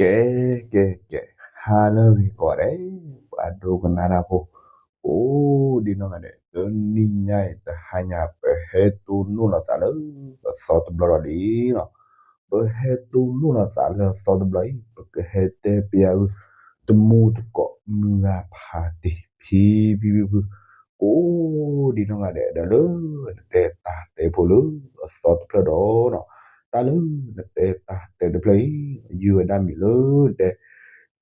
ကဲ ကဲ ကဲ ဟါလၢအဂ့ၤကိးဂၤဒဲး ပှၤဒိကနၣ်တၢ်ဖိ ကိးဒံနီၢ်ဂၤဒဲး တနံၤညါအံၤ တဟါညါ ပဟဲတိၢ်နီၣ်လီၤသးလၢအသီတဘျီဒီးလံနီၤ. ပဟဲတိၢ်နီၣ်လီၤသးလၢအသီတဘျီအံၤ ပကဟဲတဲပျးအု တမူတကိး မုၢ်ဂၤဖးတံၢ် ဖံဖံဖုဖု ကိးဒံနီၢ်ဂၤဒဲး ဒီးလၢနတဲတၢ်တဲဖိလၢအသီတဖျၢၣ်ဒီးနီၤ, တၢ်လၢနတဲတၢ်တဲတဖျၢၣ်အံၤ ယုၢ်ဝဲဒၣ်မံၤလၢနတဲ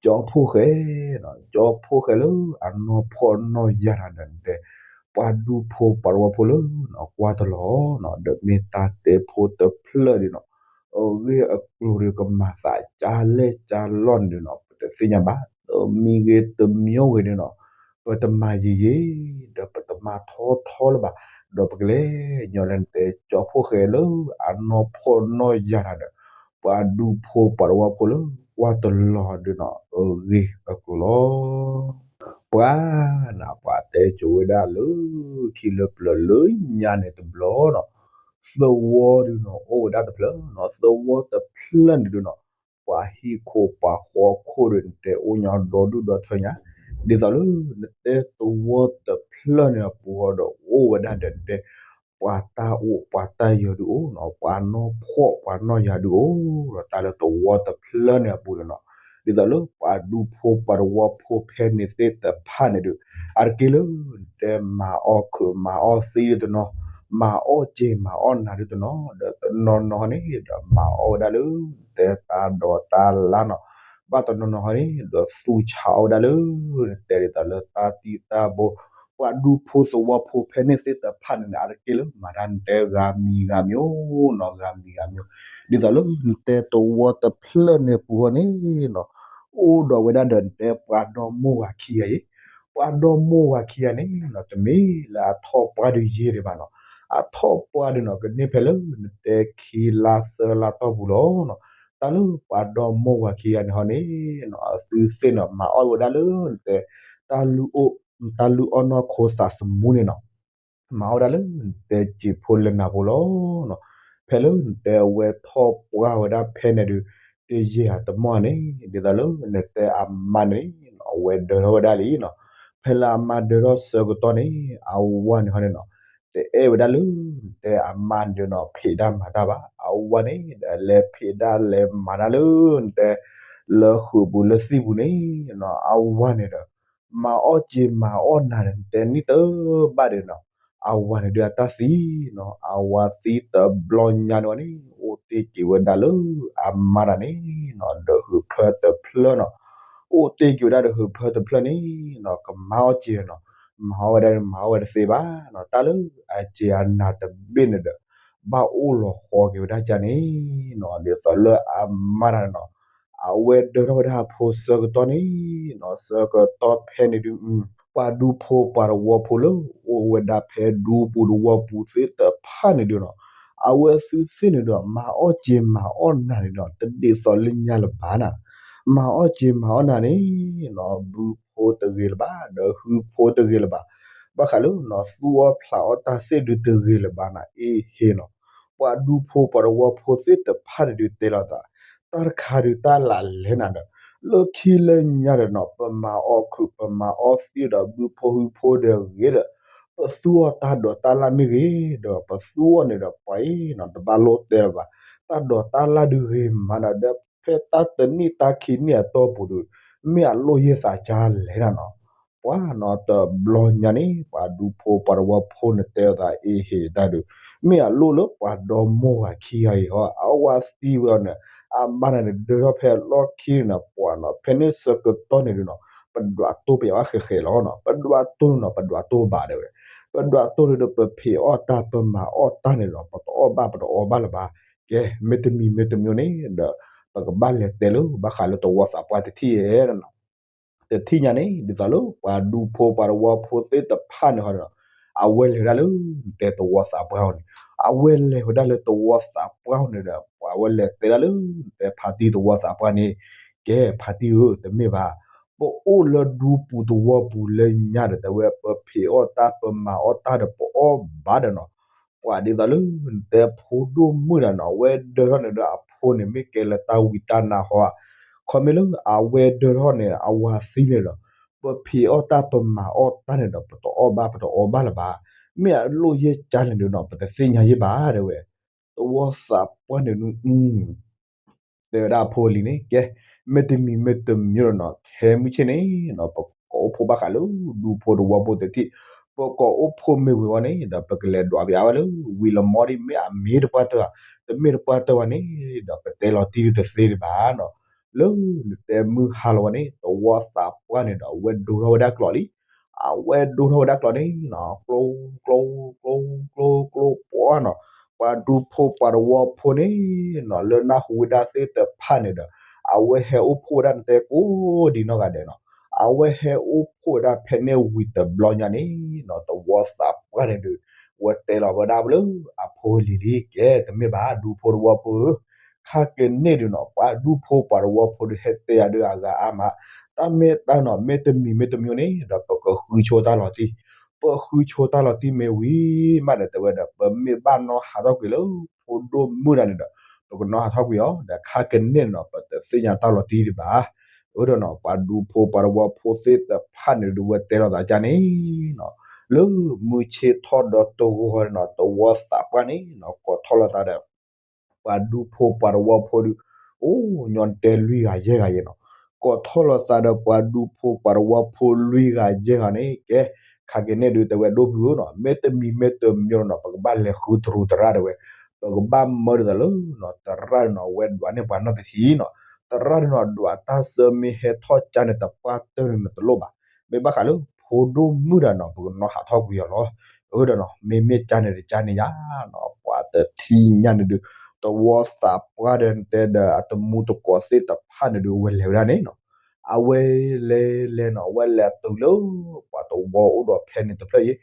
ကၠီဖိၣ်ဃဲနီၤ, ကၠီဖိၣ်ဃဲလၢအနီၢ်ဖှီၣ်နီၢ်ယာ်တၢ်ဒီးနတဲ ပှၤဒူဖိပှၤတဝီဖိလၢနီၤ ကွၢ်တလီၤနီၤ, ဒီးမ့ၢ်တၢ်တဲဖိတဖျၢၣ်ဒီးနီၤ အဂ့ၢ်အကျိၤဒီးကမၤသးကၢ်လဲၢ်ကၢ်လီၢ်န့ၣ်ဒီးနီၤ ပတသ့ၣ်ညါဘၣ်, တမံၤဂ့ၤတမံၤဂ့ၤန့ၣ်နီၤ ပတမၤယံာ်ယံာ် ဒီးပတမၤထီထီလၢၤဘၣ်, ဒီးပကလဲၤညီလၢနတဲ ကၠီဖိၣ်ဃဲလၢအနီၢ်ဖှီၣ်နီၢ်ယာ်တၢ်ဒီး ပှၤဒူဖိပှၤတဝီဖိလၢကွၢ်တလီၤဒီးနီၤ အဂ့ၢ်အကျိၤလီၤ. ပှၤနၤ ပှၤတဲကိၤဝဲဒၣ်လၢခံလၢပျၢၤလၢညါန့ၣ်တဘျီနီၤ, သဝီဒီးနီၤ အိၣ်ဝဲဒၣ်တဖျၢၣ်နီၤ, သဝီတဖျၢၣ်န့ၣ်ဒီးနီၤ ပှၤဟံၣ်ခိၣ်ပှၤဃီခိၣ်ဒီးနတဲအိၣ်ညီဒီဒူၣ်ဒီထၢညါ, ဒ်သိးလၢနတဲသဝီတဖျၢၣ်န့ၣ်အပူၤဃီဒီးအိၣ်ဝဲဒၣ်ဒီးနတဲ ပှၤတၢ်အိၣ်ပှၤတၢ်ယၢၤဒုးအိၣ်နီၤ, ပှၤနီၢ်ဖှီၣ်ပှၤနီၢ်ယာ်ဒုးအိၣ်ဒီး တၢ်လၢသဝီတဖျၢၣ်န့ၣ်အပူၤန့ၣ်နီၤ, ဒ်သိးလၢပှၤဒူဖိပှၤတဝီဖိဖဲန့ၣ်သ့ၣ်တဖၣ်န့ၣ်ဒီး အါတက့ၢ်လၢနတဲမၤအီၣ်ခုးမၤအီၣ်သံဒုးတနီၤ, မၤအီၣ်စ့မၤအီၣ်နၤဒုးတနီၤ, ဒီးတနီၤနီၤဟီန့ၣ် ဒီးမၤအီၣ်ဝဲဒၣ်လၢနတဲတၢ်ဒိးတၢ်လၣ်နီၤ, ဘၣ်တနီၤနီၤဟီန့ၣ် ဒီးသူဆးအီၣ်ဝဲဒၣ်လၢ နတဲဒ်သိးလၢတၢ်တံၢ်တၢ်ဘိ, ပှၤဒူဖိသဝီဖိဖဲန့ၣ်သ့ၣ်တဖၣ်န့ၣ်န့ၣ် အါတက့ၢ်လၢမၤတၢ်နတဲဂၤမံၤဂၤမံၤနီၤ, ဂၤမံၤဂၤမံၤ, ဒ်သိးလၢနတဲသဝီတဖျၢၣ်န့ၣ်အပူၤဃီန့ၣ်နီၤ အိၣ်ဒီးဝဲဒၣ်ဒီးနတဲပှၤဒီမိၢ်ဝၤခံဂၤအံၤ, ပှၤဒီမိၢ်ဝၤခံဂၤန့ၣ်နီၤ တမ့ၢ်လၢအထီၣ်ပှၢ်ဒုးယဲၢ်ဒံးဘၣ်နီၤ, အထီၣ်ပှၢ်ဒုးနီၤ ကန့ၢ်ဖဲလၢနတဲခံလါသၢလါတီၢ်ပူၤလီၤနီၤ, တၢ်လၢပှၤဒီမိၢ်ဝၤခံဂၤန့ၣ်ဟီန့ၣ်နီၤ အသုသ့ၣ်နီၤ မၤအီၣ်ဝဲဒၣ်လၢနတဲ တၢ်လုၢ်အိၣ် တၢ်လုၢ်အီၣ်နီၢ်ခိသးသမူန့ၣ်နီၤ မၤအီၣ်ဝဲဒၣ်လၢနတဲစံာ်ဖိလၢနၢ်ဖိလီၤနီၤ, ဖဲလၢနတဲအဝဲထီၣ်ပှၢ်ဝဲဒၣ်ဖဲန့ၣ်ဒီး တယဲၢ်အတမီၢ်န့ၣ် ဒ်သိးလၢနတဲအမါန့ၣ်နီၤ အဝဲဒၢထီၣ်ဝဲဒၣ်လံနီၤ, ဖဲလၢအမါဒၢထီၣ်ဆၢကတီၢ်န့ၣ် အဝၤန့ၣ်ဟီန့ၣ်နီၤ တအဲၣ်ဝဲဒၣ်လၢနတဲအမါန့ၣ်ဒီးနီၤ ဖံးတၢ်မၤတၢ်ဘၣ်, အဝၤန့ၣ်ဒီးလဲၤဖံးတၢ်လဲၤမၤတၢ်လၢနတဲ လၢဃုာ်ပူၤလၢသံၣ်ပူၤန့ၣ်နီၤ အဝၤန့ၣ်ဒီး မၤအီၣ်စ့မၤအီၣ်နၤန့ၣ် နတဲနံၣ်တဘၣ်ဒီးနီၤ အဝၤန့ၣ်ဒုးအတၢ်သံနီၤ, အဝၤသံတဘျီညါန့ၣ်ဝဲန့ၣ် အိၣ်တ့ၢ်က့ၤဝဲဒၣ်လၢအမါတၢ်န့ၣ်နီၤ ဒီးဟုးဖၢတဖျၢၣ်နီၤ, အိၣ်တ့ၢ်က့ၤဝဲဒၣ်ဒီးဟုးဖၢတဖျၢၣ်န့ၣ်နီၤ ကမၤအီၣ်စ့နီၤ, မၤအီၣ်ဝဲဒၣ်မၤအီၣ်ဝဲတသ့ဘၣ်နီၤ, တၢ်လၢအစ့အနၤတဘ့ၣ်န့ၣ်ဒီး ဘၣ်အိၣ်လီၤဃီက့ၤဝဲဒၣ်ကန့ၣ်နီၤ, ဒ်သိးလၢအမါတၢ်န့ၣ်နီၤ အဝဲဒၢထီၣ်ဝဲဒၣ်အဖိဆၢကတီၢ်န့ၣ်နီၤ ဆၢကတီၢ်ဖဲန့ၣ်ဒုး ပှၤဒူဖိပှၤတဝီဖိလၢ အိၣ်ဝဲဒၣ်ဖဲဒူပူၤတဝီပူၤသ့ၣ်တဖၣ်န့ၣ်ဒုးနီၤ, အဝဲသုသ့ၣ်န့ၣ်ဒီး မၤအီၣ်စ့မၤအီၣ်နၤန့ၣ်ဒီး တဒ်သိးလၢညါလၢၤဘၣ်နၤ, မၤအီၣ်စ့မၤအီၣ်နၤန့ၣ်နီၤ ဘုဖိတဂ့ၤလၢၤဘၣ် ဒီးဟုဖိတဂ့ၤလၢၤဘၣ်, ဘၣ်ဃးလၢနီၤ သူၣ်အီၣ်ဖျးအီၣ်တၢ်သ့ၣ်ဒုးတဂ့ၤလၢၤဘၣ်နၤ အ့ဟ့နီၤ, ပှၤဒူဖိပှၤတဝီဖိသ့ၣ်တဖၣ်န့ၣ်ဒုးတဲလိာ်သး, တၢ်တခါဒုးတၢ်လၢလဲၣ်နၤဒီး လၢခံလၢညါဒီးနီၤ ပမၤအီၣ်ခုး ပမၤအီၣ်သံဒီးဘုဖိဟုဖိဒီးဂ့ၤဒီး ပသူၣ်အီၣ်တၢ်ဒိးတၢ်လၣ်မ့ၢ်ဂ့ၤဒီး ပသူၣ်အီၣ်န့ၣ်ဒီးပှၤအံၤနီၤ တဘၣ်လိၣ်တဲလၢၤဘၣ်, တၢ်ဒိးတၢ်လၣ်ဒုးဂ့ၤမးနၤဒီး ဖဲတၢ်တနံၣ်တၢ်ခံနံၣ်အတီၢ်ပူၤဒီး မ့ၢ်အလိၣ်ယဲၢ်သးကါလဲၣ်နၤနီၤ, ပှၤနီၤတဘျီညါန့ၣ် ပှၤဒူဖိပှၤတဝီဖိန့ၣ်တဲအသးအ့ဟ့တၢ်ဒုး မ့ၢ်အလိၣ်လၢပှၤဒီမိၢ်ဝၤခံဂၤအံၤဟီ အဝၤသံဝဲအီၤန့ၣ် အမါတၢ်န့ၣ် ဒၢထီၣ်ဖဲအလီၢ်ခံန့ၣ်နီၤ ပှၤနီၤ ဖဲန့ၣ်ဆၢကတီၢ်န့ၣ်ဒုးနီၤ ပဒွးတိၢ်ပယးဘၣ်ဃဲးဃဲးလီၤနီၤ ပဒွးတိၢ်န့ၣ်နီၤ ပဒွးတိၢ်ဘၣ်ဒဲးဝဲ ပဒွးတိၢ်န့ၣ်ဒီး ပဖံးအီၣ်တၢ်ပမၤအီၣ်တၢ်န့ၣ်ဒီး ပတအီၣ်ဘၣ်ပတအီဘၣ်လၢၤဘၣ်, ကဲ မ့တမံၤမ့တမံၤန့ၣ်ဒီး ပကဘၣ်လဲၤတဲလၢဘၣ်ဃးလၢသဝီသးပှၢ်တထံၣ်ဧါနီၤ တထံၣ်ညါန့ၣ် ဒ်သိးလၢပှၤဒူဖိပှၤတဝီဖိသ့ၣ်တဖၣ်န့ၣ်ဟီဒီး အဝဲလဲၤဝဲဒၣ်လၢနတဲသဝီသးပှၢ်အီၤန့ၣ် အဝဲလဲၤဝဲဒၣ်လၢသဝီသးပှၢ်အီၤန့ၣ်ဒီး ပှၤဝဲလဲၤတဲဒၣ်လၢနတဲဖါတံၢ်သဝီသးပှၢ်န့ၣ် ကဲဖါတံၢ်ဧၢ တမ့ၢ်ဘၣ် ပအိၣ်လၢဒူပူၤသဝီပူၤလၢညါဒီး တဲဝဲပဖံးအီၣ်တၢ်ပမၤအီၣ်တၢ်ဒီးပအီၣ်ဘၣ်ဒီးနီၤ ပှၤဒ်သိးလၢနတဲဖိဒိၣ်မုၣ်တၢ်နီၤ အဝဲဒၢထီၣ်န့ၣ်ဒီးအဖိန့ၣ် မ့ၢ်ကဲလၢတၢ်ဝံတၢ်နါဟီဧါ ခီမ့ၢ်လၢအဝဲဒၢထီၣ်န့ၣ် အဝၤသံန့ၣ်ဒီး ပဖံးအီၣ်တၢ်ပမၤအီၣ်တၢ်န့ၣ်ဒီး ပတအီၣ်ဘၣ်ပတအီဘၣ်လၢၤဘၣ်. မ့ၢ်အလိၣ်ယဲၢ်ကါလဲၣ်ဒုးနီၤ ပတသ့ၣ်ညါယဲၢ်ဘၣ်တဲဝဲ. သဝီသးပှၢ်န့ၣ်ဒုး တဲဝဲဒၣ်အဖိအလံၤန့ၣ် ကဲ, မ့တမံၤမ့တမံၤဒီးနီၤ ခဲမုၢ်ဆ့ၣ်န့ၣ်နီၤ ပကိးအိၣ်ဖှိၣ်ဘၣ်ဃးလၢဒူဖိတဝီဖိတထံၣ်, ပကိးအိၣ်ဖှိၣ်မ့ၢ်ဝံၤဝဲန့ၣ်ဒီး ပကလဲၤဒွးပယါဝဲလၢဝံၤလီၤမီၢ်ဒ် မ့ၢ်အမ့ၢ်တပှၢ်တၢၢ်ဧါ, တမ့ၢ်တပှၢ်တၢၢ်ဝဲန့ၣ်ဒီး ပတဲလီၤတံၢ်ဒုးတသ့ဒံးဘၣ်နီၤ. လၢနတဲမုၢ်ဟါလီၤဝဲန့ၣ် သဝီသးပှၢ်န့ၣ်ဒီး အဝဲဒိထီၣ်ဝဲဒၣ်ကျိးလံ. အဝဲဒိထီၣ်ဝဲဒၣ်ကျိးန့ၣ်နီၤ ကျိ ကျိ ကျိ ကျိ ကျိ ပှၢ်နီၤ, ပှၤဒူဖိပှၤတဝီဖိန့ၣ်နီၤ လၢနၢ်ဟူဝဲဒၣ်သ့ၣ်တဖၣ်န့ၣ်ဒီး အဝဲဟဲအိၣ်ဖှိၣ်ဝဲဒၣ်နတဲကိးဒံနီၢ်ဂၤဒဲးနီၤ, အဝဲဟဲအိၣ်ဖှိၣ်ဝဲဒၣ်ဖဲန့ၣ်ဝံၤတဘျီညါန့ၣ်နီၤ သဝီသးပှၢ်န့ၣ်ဒုး ဝဲတဲလီၤဝဲဒၣ်လၢအဖိအလံၤလံ ကဲ တမ့ၢ်ဘၣ် ဒူဖိတဝီဖိဧၢ, ခါကန့ၣ်ဒုးနီၤ ပှၤဒူဖိပှၤတဝီဖိဒုး ဟဲတဲယၤဒုးအဂၤအါမး, တၢ်မ့ၢ်တၢ်နီၤ မ့တမံၤမ့တမံၤန့ၣ်ဒီး ပကဃုဆိတၢ်လီၤတံၢ်, ပဃုဆိတၢ်လီၤတံၢ်မ့ၢ်ဝံၤမးဒီး တဲဝဲဒီး ပမ့ၢ်ဘၣ်နီၣ်ဟးထီၣ်ကွံာ်လၢဖိဒိၣ်မုၣ်တဂၤန့ၣ်ဒီး ပကနီၣ်ဟးထီၣ်ကွံာ်အီၤဒီး ခါကန့ၣ်နီၤ ပတသ့ၣ်ညါတၢ်လီၤတံၢ်ဒံးဘၣ်. အၢဒီးနီၤ ပှၤဒူဖိပှၤတဝီဖိသ့ၣ်တဖၣ်န့ၣ်ဒုး ဝဲတဲလီၤသးကန့ၣ်နီၤ လၢမုၢ်ဆ့ၣ်ထီၣ်ဒီးတဂီၤန့ၣ်နီၤ သဝီသးပှၢ်န့ၣ်နီၤ ကိးထီၣ်လိာ်သးဒီး ပှၤဒူဖိပှၤတဝီဖိဒုး အိၣ်ညီနတဲလွံၢ်ဂၤယဲၢ်ဂၤယဲၢ်နီၤ, ကိးထီၣ်လိာ်သးဒီးပှၤဒူဖိပှၤတဝီဖိလွံၢ်ဂၤယဲၢ်ဂၤန့ၣ် ကဲ ခါကန့ၣ်ဒုး တဲဝဲဒိၣ်ဖုဧၢနီၤ မ့တမံၤမ့တမံၤနီၤ ပကဘၣ်လဲၤဃုတရူးသရၣ်တဲဝဲ, ပကဘၣ်မၢဒ်သိးလၢနီၤ သရၣ်ဒုးနီၤ အဝဲဒွးန့ၢ်ပှၤနီၢ်တထံၣ်နီၤ, သရၣ်ဒုးနီၤ ဒွးတၢ်ဆၢမ့ၢ်ဟဲထီၣ်ကါန့ၣ် တပှၢ်တၢၢ်န့ၣ်တလိၣ်ဘၣ်, မ့ၢ်ဘၣ်ဃးလၢဖိဒိၣ်မုၣ်တဂၤနီၤ ပကနီၣ်ဟးထီၣ်ကွံာ်အီၤလီၤ. အၢဒီးနီၤ မ့မ့ၢ်ကါန့ၣ်တကါန့ၣ်ယါနီၤ ပှၤတထံၣ်ညါန့ၣ်ဒုး သဝီသးပှၢ်ဒီးနတဲဒီး အတမူတကိးသ့ၣ်တဖၣ်န့ၣ်ဒုး ဝဲလဲၤဝဲဒၣ်န့ၣ်နီၤ, အဝဲလဲၤလဲၤနီၤ ဝဲလဲၤတုၤလၢ ပှၤတဝီအိၣ်ဒီးဖဲန့ၣ်တဖျၢၣ်အံၤ,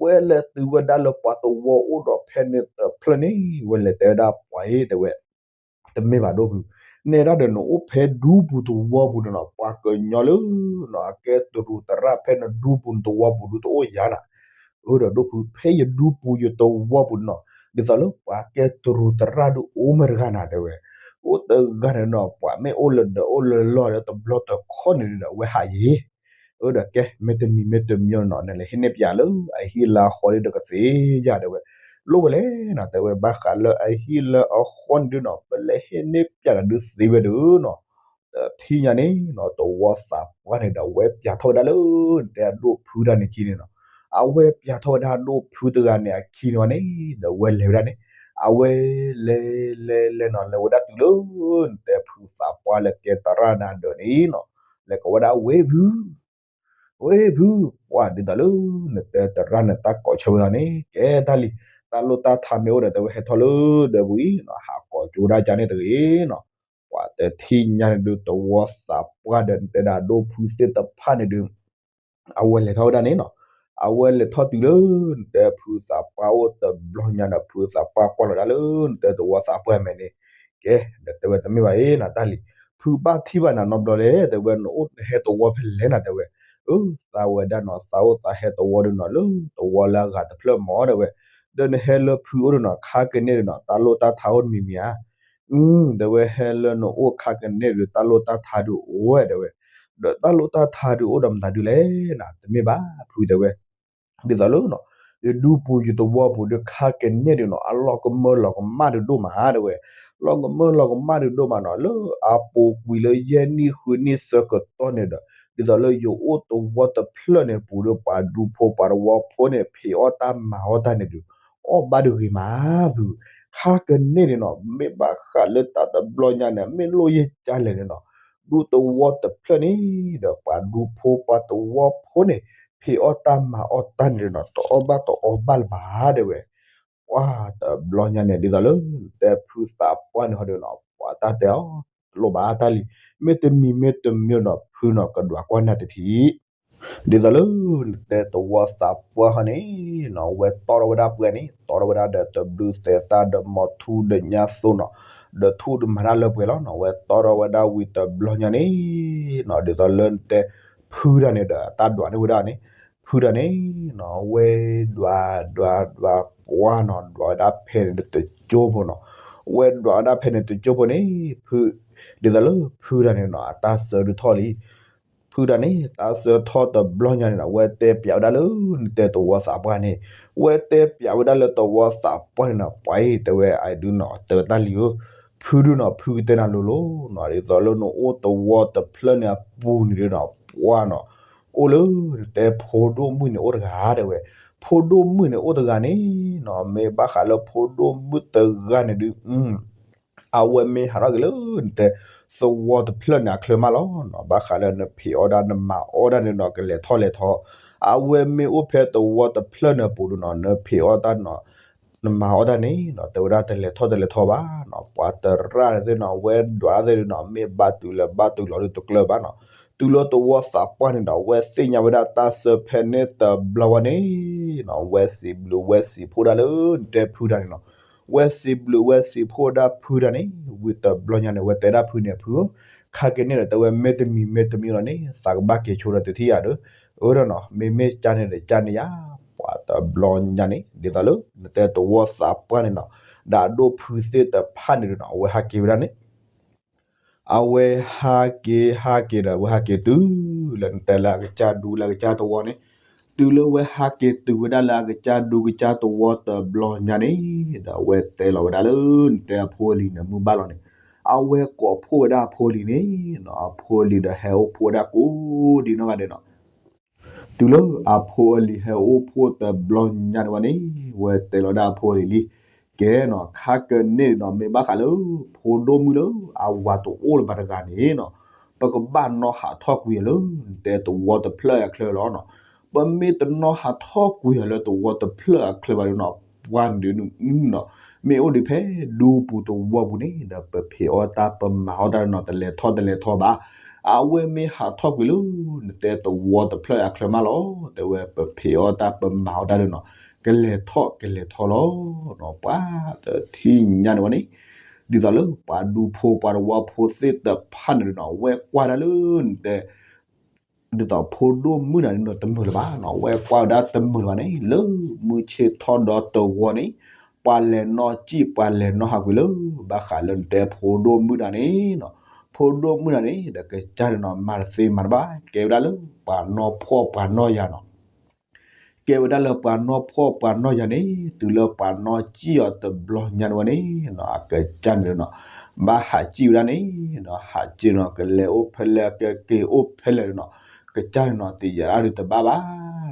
ဝဲလဲၤတုၤဝဲဒၣ်လၢပှၤတဝီအိၣ်ဒီးဖဲန့ၣ်တဖျၢၣ်န့ၣ် ဝဲလဲၤတဲဝဲဒၣ်ပှၤအံၤတဲဝဲ တမ့ၢ်ဘၣ်ဒိၣ်ဖု, နဲဒၣ်ဒီးနအိၣ်ဖဲဒူပူၤတဝီပူၤန့ၣ်နီၤ ပှၤကညီလၢနီၤ အကဲတရူးသရၣ်ဖဲနဒူပူၤနတဝီပူၤဒုးတအိၣ်ယါနၤ, အၢဒီးဒိၣ်ဖု ဖဲယဒူပူၤယတဝီပူၤန့ၣ်နီၤ ဒ်သိးလၢပှၤကဲတရူးသရၣ်ဒုးအိၣ်မ့ၢ်တဂၤနၤတဲဝဲ, အိၣ်တဂၤန့ၣ်နီၤ ပှၤမ့ၢ်အိၣ်လၢဒၢးအိၣ်လၢလီၢ်ဒီးတဘျီတခီၣ်န့ၣ်ဒီး အဝဲဟးယံၤ အၢဒီးကဲ မ့တမံၤမ့တမံၤန့ၣ်နီၤ နလဲၤဟ့ၣ်န့ၢ်ပၠးလၢအဟံၣ်လၢအဃီဒ်ဒီးကသ့ယါတဲဝဲ, လိၣ်ဝဲလဲၣ်နီၤ တဲဝဲ ဘၣ်ဃးလၢအဟံၣ်လၢအဃီန့ၣ်ဒုးနီၤ ပလဲၤဟ့ၣ်န့ၢ်ပၠးတၢ်ဒုးသ့ဝဲဒုးနီၤ, တထံၣ်ညါန့ၣ်နီၤ သဝီသးပှၢ်န့ၣ်ဒီး အဝဲပၠးထီၣ်ဝဲဒၣ်လၢ နတဲအဒိၣ်ဖုတဂၤန့ၣ်အခံန့ၣ်နီၤ, အဝဲပၠးထီၣ်ဝဲဒၣ်အဒိၣ်ဖုတဂၤန့ၣ်အခံန့ၣ်ဝဲန့ၣ် ဒီးဝဲလဲၤဝဲဒၣ်န့ၣ်, အဝဲလဲၤလဲၤလဲၤနီၤ လဲၤဝဲဒၣ်တုၤလၢ နတဲဖုသးပှၢ်လၢကဲသရၣ်န့ၣ်အဒၢးန့ၣ်နီၤ, လဲၤကိးဝဲဒၣ်ဝ့ၢ်ဖု ဝ့ၢ်ဖု, ပှၢ်ဒ်သိးလၢ နတဲသရၣ်န့ၣ်တၢ်ကိးဆၢဝဲလီၤန့ၣ် ကဲတၢ်လံ, တၢ်လိၣ်တၢ်ထါမ့ၢ်အိၣ်ဒီး တဲဝဲဟဲထီၣ်လၢဒၢးပူၤအံၤနီၤ ဟးကိးကၠိဒၣ်ကါန့ၣ်တဂ့ၤနီၤ, ပှၢ်တထံၣ်ညါန့ၣ်ဒုး သဝီသးပှၢ်ဒီးနတဲဒၣ်အဒိၣ်ဖုသ့ၣ်တဖၣ်န့ၣ်ဒုး အဝဲလဲၤထီၣ်ဝဲဒၣ်န့ၣ်နီၤ, အဝဲလဲၤထီၣ်တုၤလၢ နတဲဖုသးပှၢ်အိၣ်တဘျီညါဒီး ဖုသးပှၢ်ကွၢ်လီၤဒၣ်လၢ နတဲသဝီသးပှၢ်မဲာ်န့ၣ်, ကဲ ဒီးတဲဝဲတမ့ၢ်ဘၣ်အံၤနီၤ တၢ်လံ, ဖုဘၣ်ထံၣ်ဘၣ်နၤနီတဘျီလဲၣ် တဲဝဲ နအိၣ်နဟဲသဝီဖဲလဲၣ်နၤ တဲဝဲ, အၢ သးဝဲဒၣ်နီၤ သးအိၣ်သးဟဲသဝီဒုးနီၤ လၢသဝီလၢအဂၤတဖျၢၣ်မး တဲဝဲ, ဒီးနဟဲလၢဖုအိၣ်ဒုးနီၤ ခါကန့ၣ်ဒုးနီၤ တၢ်လိၣ်တၢ်ထါအိၣ်တမံၤမံၤဧါ, အၢ တဲဝဲ ဟဲလၢနအိၣ်ခါကန့ၣ်ဒုး တၢ်လိၣ်တၢ်ထါဒုးအိၣ်ဝဲ တဲဝဲ, ဒီးတၢ်လိၣ်တၢ်ထါဒုးအိၣ်ဒီးမတၤဒုးလဲၣ်နၤ တမ့ၢ်ဘၣ်ဖုတဲဝဲ ဒ်သိးလၢနီၤ ယဒူပူၤယသဝီပူၤဒီးခါကန့ၣ်ဒုးနီၤ အလီၤကမၢလီၤကမၣ်ဒုးဒိၣ်မး တဲဝဲ, လီၤကမၢလီၤကမၣ်ဒုးဒိၣ်မးနီၤ လၢအပူၤကွံာ်လၢယဲၢ်နံၣ်ဃုနံၣ်ဆၢကတီၢ်န့ၣ်ဒီး ဒ်သိးလၢယအိၣ်သဝီတဖျၢၣ်န့ၣ်ပူၤဒီး ပှၤဒူဖိပှၤသဝီဖိန့ၣ် ဖံးအီၣ်တၢ်မၤအီၣ်တၢ်န့ၣ်ဒုး အီၣ်ဘၣ်ဒုးဂ့ၤမးဖု, ခါကန့ၣ်ဒုးနီၤ မ့ၢ်ဘၣ်ဃးလၢတၢ်တဘျီညါန့ၣ် မ့ၢ်လိၣ်ယဲၢ်ကၢလဲၣ်န့ၣ်နီၤ ဒူသဝီတဖျၢၣ်န့ၣ်ဒီး ပှၤဒူဖိပှၤသဝီဖိန့ၣ် ဖံးအီၣ်တၢ်မၤအီၣ်တၢ်န့ၣ်နီၤ တအီၣ်ဘၣ်တအီဘၣ်လၢၤဘၣ် တဲဝဲ, ပှၤတဘျီညါန့ၣ် ဒ်သိးလၢ တဲဖုသးပှၢ်န့ၣ်ဟီဒုးနီၤ ပှၤတၢ်တဲအီၤ တလိၣ်ဘၣ်တၢ်လံ, မ့တမံၤမ့တမံၤနီၤ ဖုနီၤ ကဒွးကွၢ်နၤတထံၣ် ဒ်သိးလၢ နတဲသဝီသးပှၢ်ဟီန့ၣ်နီၤ ဝဲတီထီၣ်ဝဲဒၣ်ပှဲၤန့ၣ် တီထီၣ်ဝဲဒၣ်ဒီးတဘျုးသဲးသၣ်ဒီးမီၤထူဒီးညါသိနီၤ ဒီးထူၣ်တမၤတၢ်လၢပှဲၤလီၤနီၤ ဝဲတီထီၣ်ဝဲဒၣ်ဝံၤတဘျီညါန့ၣ်နီၤ ဒ်သိးလၢနတဲ ဖုတၢ်န့ၣ်ဒီး တၢ်ဒွးန့ၢ်ဝဲဒၣ်န့ၣ် ဖုတၢ်န့ၣ်နီၤ ဝဲဒွးဒွးဒွးပှၢ်နီၤ ဒွးဝဲဒၣ်ဖဲန့ၣ်တကၠိဖိနီၤ ဝဲဒွးဝဲဒၣ်ဖဲန့ၣ်တကၠိဖိန့ၣ် ဖု ဒ်သိးလၢဖုတၢ်န့ၣ်နီၤ အတၢ်စၢဒုးထီၣ်လံ ဖုတၢ်န့ၣ် တၢ်စၢထီၣ်တဘျီညါန့ၣ်နီၤ ဝဲတဲပျးဝဲဒၣ်လၢ နတဲသဝီသးပှၢ်န့ၣ် ဝဲတဲပျးဝဲဒၣ်လၢသဝီသးပှၢ်န့ၣ်နီၤ ပှၤအံၤတဲဝဲအဒုနီၤ တဲဝဲတၢ်လံၤဧၢ, ဖုဒုနီၤ ဖုကတဲနၤလိၤလိၤနီၤ ဒ်သိးလၢနအိၣ်သဝီတဖျၢၣ်န့ၣ်အပူၤန့ၣ်ဒုနီၤ ပှၤနီၤ အိၣ်လၢ နတဲဖိဒိၣ်မုၣ်န့ၣ်အိၣ်တဂၤတဲဝဲ, ဖိဒိၣ်မုၣ်န့ၣ်အိၣ်တဂၤန့ၣ်နီၤ မ့ၢ်ဘၣ်ဃးလၢဖိဒိၣ်မုၣ်တဂၤန့ၣ်ဒု အဝဲမ့ၢ်ဟးထီၣ်က့ၤလၢ နတဲ သဝီတဖျၢၣ်န့ၣ်အချၢမးလီၤနီၤ ဘၣ်ဃးလၢနဖံးအီၣ်တၢ်နမၤအီၣ်တၢ်န့ၣ်နီၤ ကလဲၤထီၣ်လဲၤထီ, အဝဲမ့ၢ်အိၣ်ဖဲသဝီတဖျၢၣ်န့ၣ်အပူၤဒုနီၤ နဖံးအီၣ်တၢ်နီၤ နမၤအီၣ်တၢ်န့ၣ်နီၤ တဲဝဲဒၣ်တလဲၤထီၣ်တလဲၤထီဘၣ်နီၤ ပှၤတရၣ်န့ၣ်သ့ၣ်နီၤ ဝဲဒွးသ့ၣ်ဒုနီၤ မ့ၢ်ဘၣ်တုၤလၢဘၣ်တုၤလီၤဒုတကျၢၢ်ဘၣ်နီၤ, တုၤလၢသဝီသးပှၢ်န့ၣ်ဒီး ဝဲသ့ၣ်ညါဝဲဒၣ်တၢ်စၢဖဲန့ၣ်တဘျီဝဲန့ၣ်နီၤ ဝဲစံးဘျုးဝဲစံးဖှိၣ်ဒၣ်လၢနတဲဖုတၢ်န့ၣ်နီၤ ဝဲစံးဘျုးဝဲစံးဖှိၣ်ဒၣ်ဖုတၢ်န့ၣ် ဝံၤတဘျီညါန့ၣ် ဝဲတဲဒၣ်ဖုန့ၣ် ဖုဧၢ, ခါက့ၤန့ၣ်ဒီး တဲဝဲမ့တမံၤမ့တမံၤလီၤန့ၣ် သးကဘၣ်က့ၤဆိဒီးတထံၣ်ယၤဒီး, အၢဒီးနီၤ မ့မ့ၢ်ကန့ၣ်ဒီးကန့ၣ်ယါ, ပှၤတဘျီညါန့ၣ် ဒ်သိးလၢ နတဲသဝီသးပှၢ်န့ၣ်နီၤ, ဒီးအဒိၣ်ဖုသ့ၣ်တဖၣ်န့ၣ်ဒီးနီၤ အဝဲဟးက့ၤဝဲဒၣ်န့ၣ် အဝဲဟးက့ၤဟးက့ၤဒီး အဝဲဟးက့ၤတုၤလၢနတဲလၢအကစၢ်ဒူလၢအကစၢ်သဝီန့ၣ်, တုၤလၢဝဲဟးက့ၤတုၤဝဲဒၣ်လၢအကစၢ်ဒူကစၢ်သဝီတဘျီညါန့ၣ်, ဒီးအဝဲတဲလီၤဝဲဒၣ်လၢနတဲအဖိအလံၤန့ၣ်မုၢ်ဘၣ်လီၤန့ၣ်, အဝဲကိးဖှိၣ်ဝဲဒၣ်အဖိအလံၤန့ၣ်, အဖိအလံၤဒီးဟဲအိၣ်ဖှိၣ်ဝဲဒၣ်ကိးဒံနီၢ်ဂၤဒဲးနီၤ တုၤလၢအဖိအလံၤဟဲအိၣ်ဖှိၣ်တဘျီညါန့ၣ်ဝဲန့ၣ်, ဝဲတဲလီၤဒၣ်အဖိအလံၤလံ, ကဲနီၤ ခါကန့ၣ်နီၤ မ့ၢ်ဘၣ်ဃးလၢ ဖိဒိၣ်မုၣ်လၢအဝၤတအိၣ်လၢၤဘၣ်တဂၤန့ၣ်နီၤ, ပကဘၣ်နီၣ်ဟးထီၣ်ကွံာ်အီၤလၢ နတဲသဝီတဖျၢၣ်အချၢလီၤနီၤ, ပမ့ၢ်တနီၣ်ဟးထီၣ်ကွံာ်အီၤလၢသဝီတဖျၢၣ်အချၢဘၣ်ဒီးနီၤ, ပှၤန့ၣ်ဒုးနီၤ, မ့ၢ်အိၣ်ဒံးဖဲဒူပူၤသဝီပူၤန့ၣ် ဒီးပဖံးအီၣ်တၢ်ပမၤအီၣ်တၢ်ဒီးနီၤ တလဲၤထီၣ်တလဲၤထီဘၣ် အဝဲမ့ၢ်ဟးထီၣ်ကွံာ်လၢ နတဲသဝီတဖျၢၣ်အချၢမးလီၤ, တဲဝဲပဖံးအီၣ်တၢ်ပမၤအီၣ်တၢ်ဒီးနီၤ, ကလဲၤထီၣ်ကလဲၤထီလီၤ, ပှၤတထံၣ်ညါန့ၣ်ဝဲန့ၣ်, ဒ်သိးလၢပှၤဒူဖိပှၤသဝီဖိသ့ၣ်တဖၣ်န့ၣ်ဒီးနီၤ ဝဲကွၢ်ဒၣ်လၢနတဲ ဒ်သိးဖိဒိၣ်မုၣ်တဂၤန့ၣ်ဒီးတမုာ်လၢၤဘၣ်နီၤ, ဝဲကွၢ်ဝဲဒၣ်တမုာ်လၢၤဘၣ်န့ၣ် လၢမုၢ်ဆ့ၣ်ထီၣ်ဒီတဂီၤန့ၣ်, ပှၤလဲၤနီၣ်စံၣ်ပှၤလဲၤနီၣ်ဟးကွံာ်လၢ ဘၣ်ဃးလၢနတဲဖိဒိၣ်မုၣ်တဂၤန့ၣ်နီၤ, ဖိဒိၣ်မုၣ်တဂၤန့ၣ် ဒီးကစၢ်န့ၣ်နီၤ မၤတသ့မၤတဘၣ် ကဲဝဲဒၣ်လၢပှၤနီၣ်ဖှီၣ်ပှၤနီၣ်ယၤနီၤ ကဲဝဲဒၣ်လၢပှၤနီၣ်ဖှီၣ်ပှၤနီၣ်ယၤန့ၣ် တုၤလၢပှၤနီၣ်စံၣ်အီၤတဘျီညါန့ၣ်ဝဲန့ၣ်နီၤ အကစၢ်န့ၣ်နီၤ, ဘၣ်ဟးစံၣ်ဝဲဒၣ်န့ၣ်နီၤ ဟးစံၣ်နီၤ ကလဲၤအိၣ်ဖဲလဲၣ်ကက့ၤအိၣ်ဖဲလဲၣ်နီၤ, ကစၢ်န့ၣ်နီၤ တယာ်ဒုးတဘၣ်ဘၣ်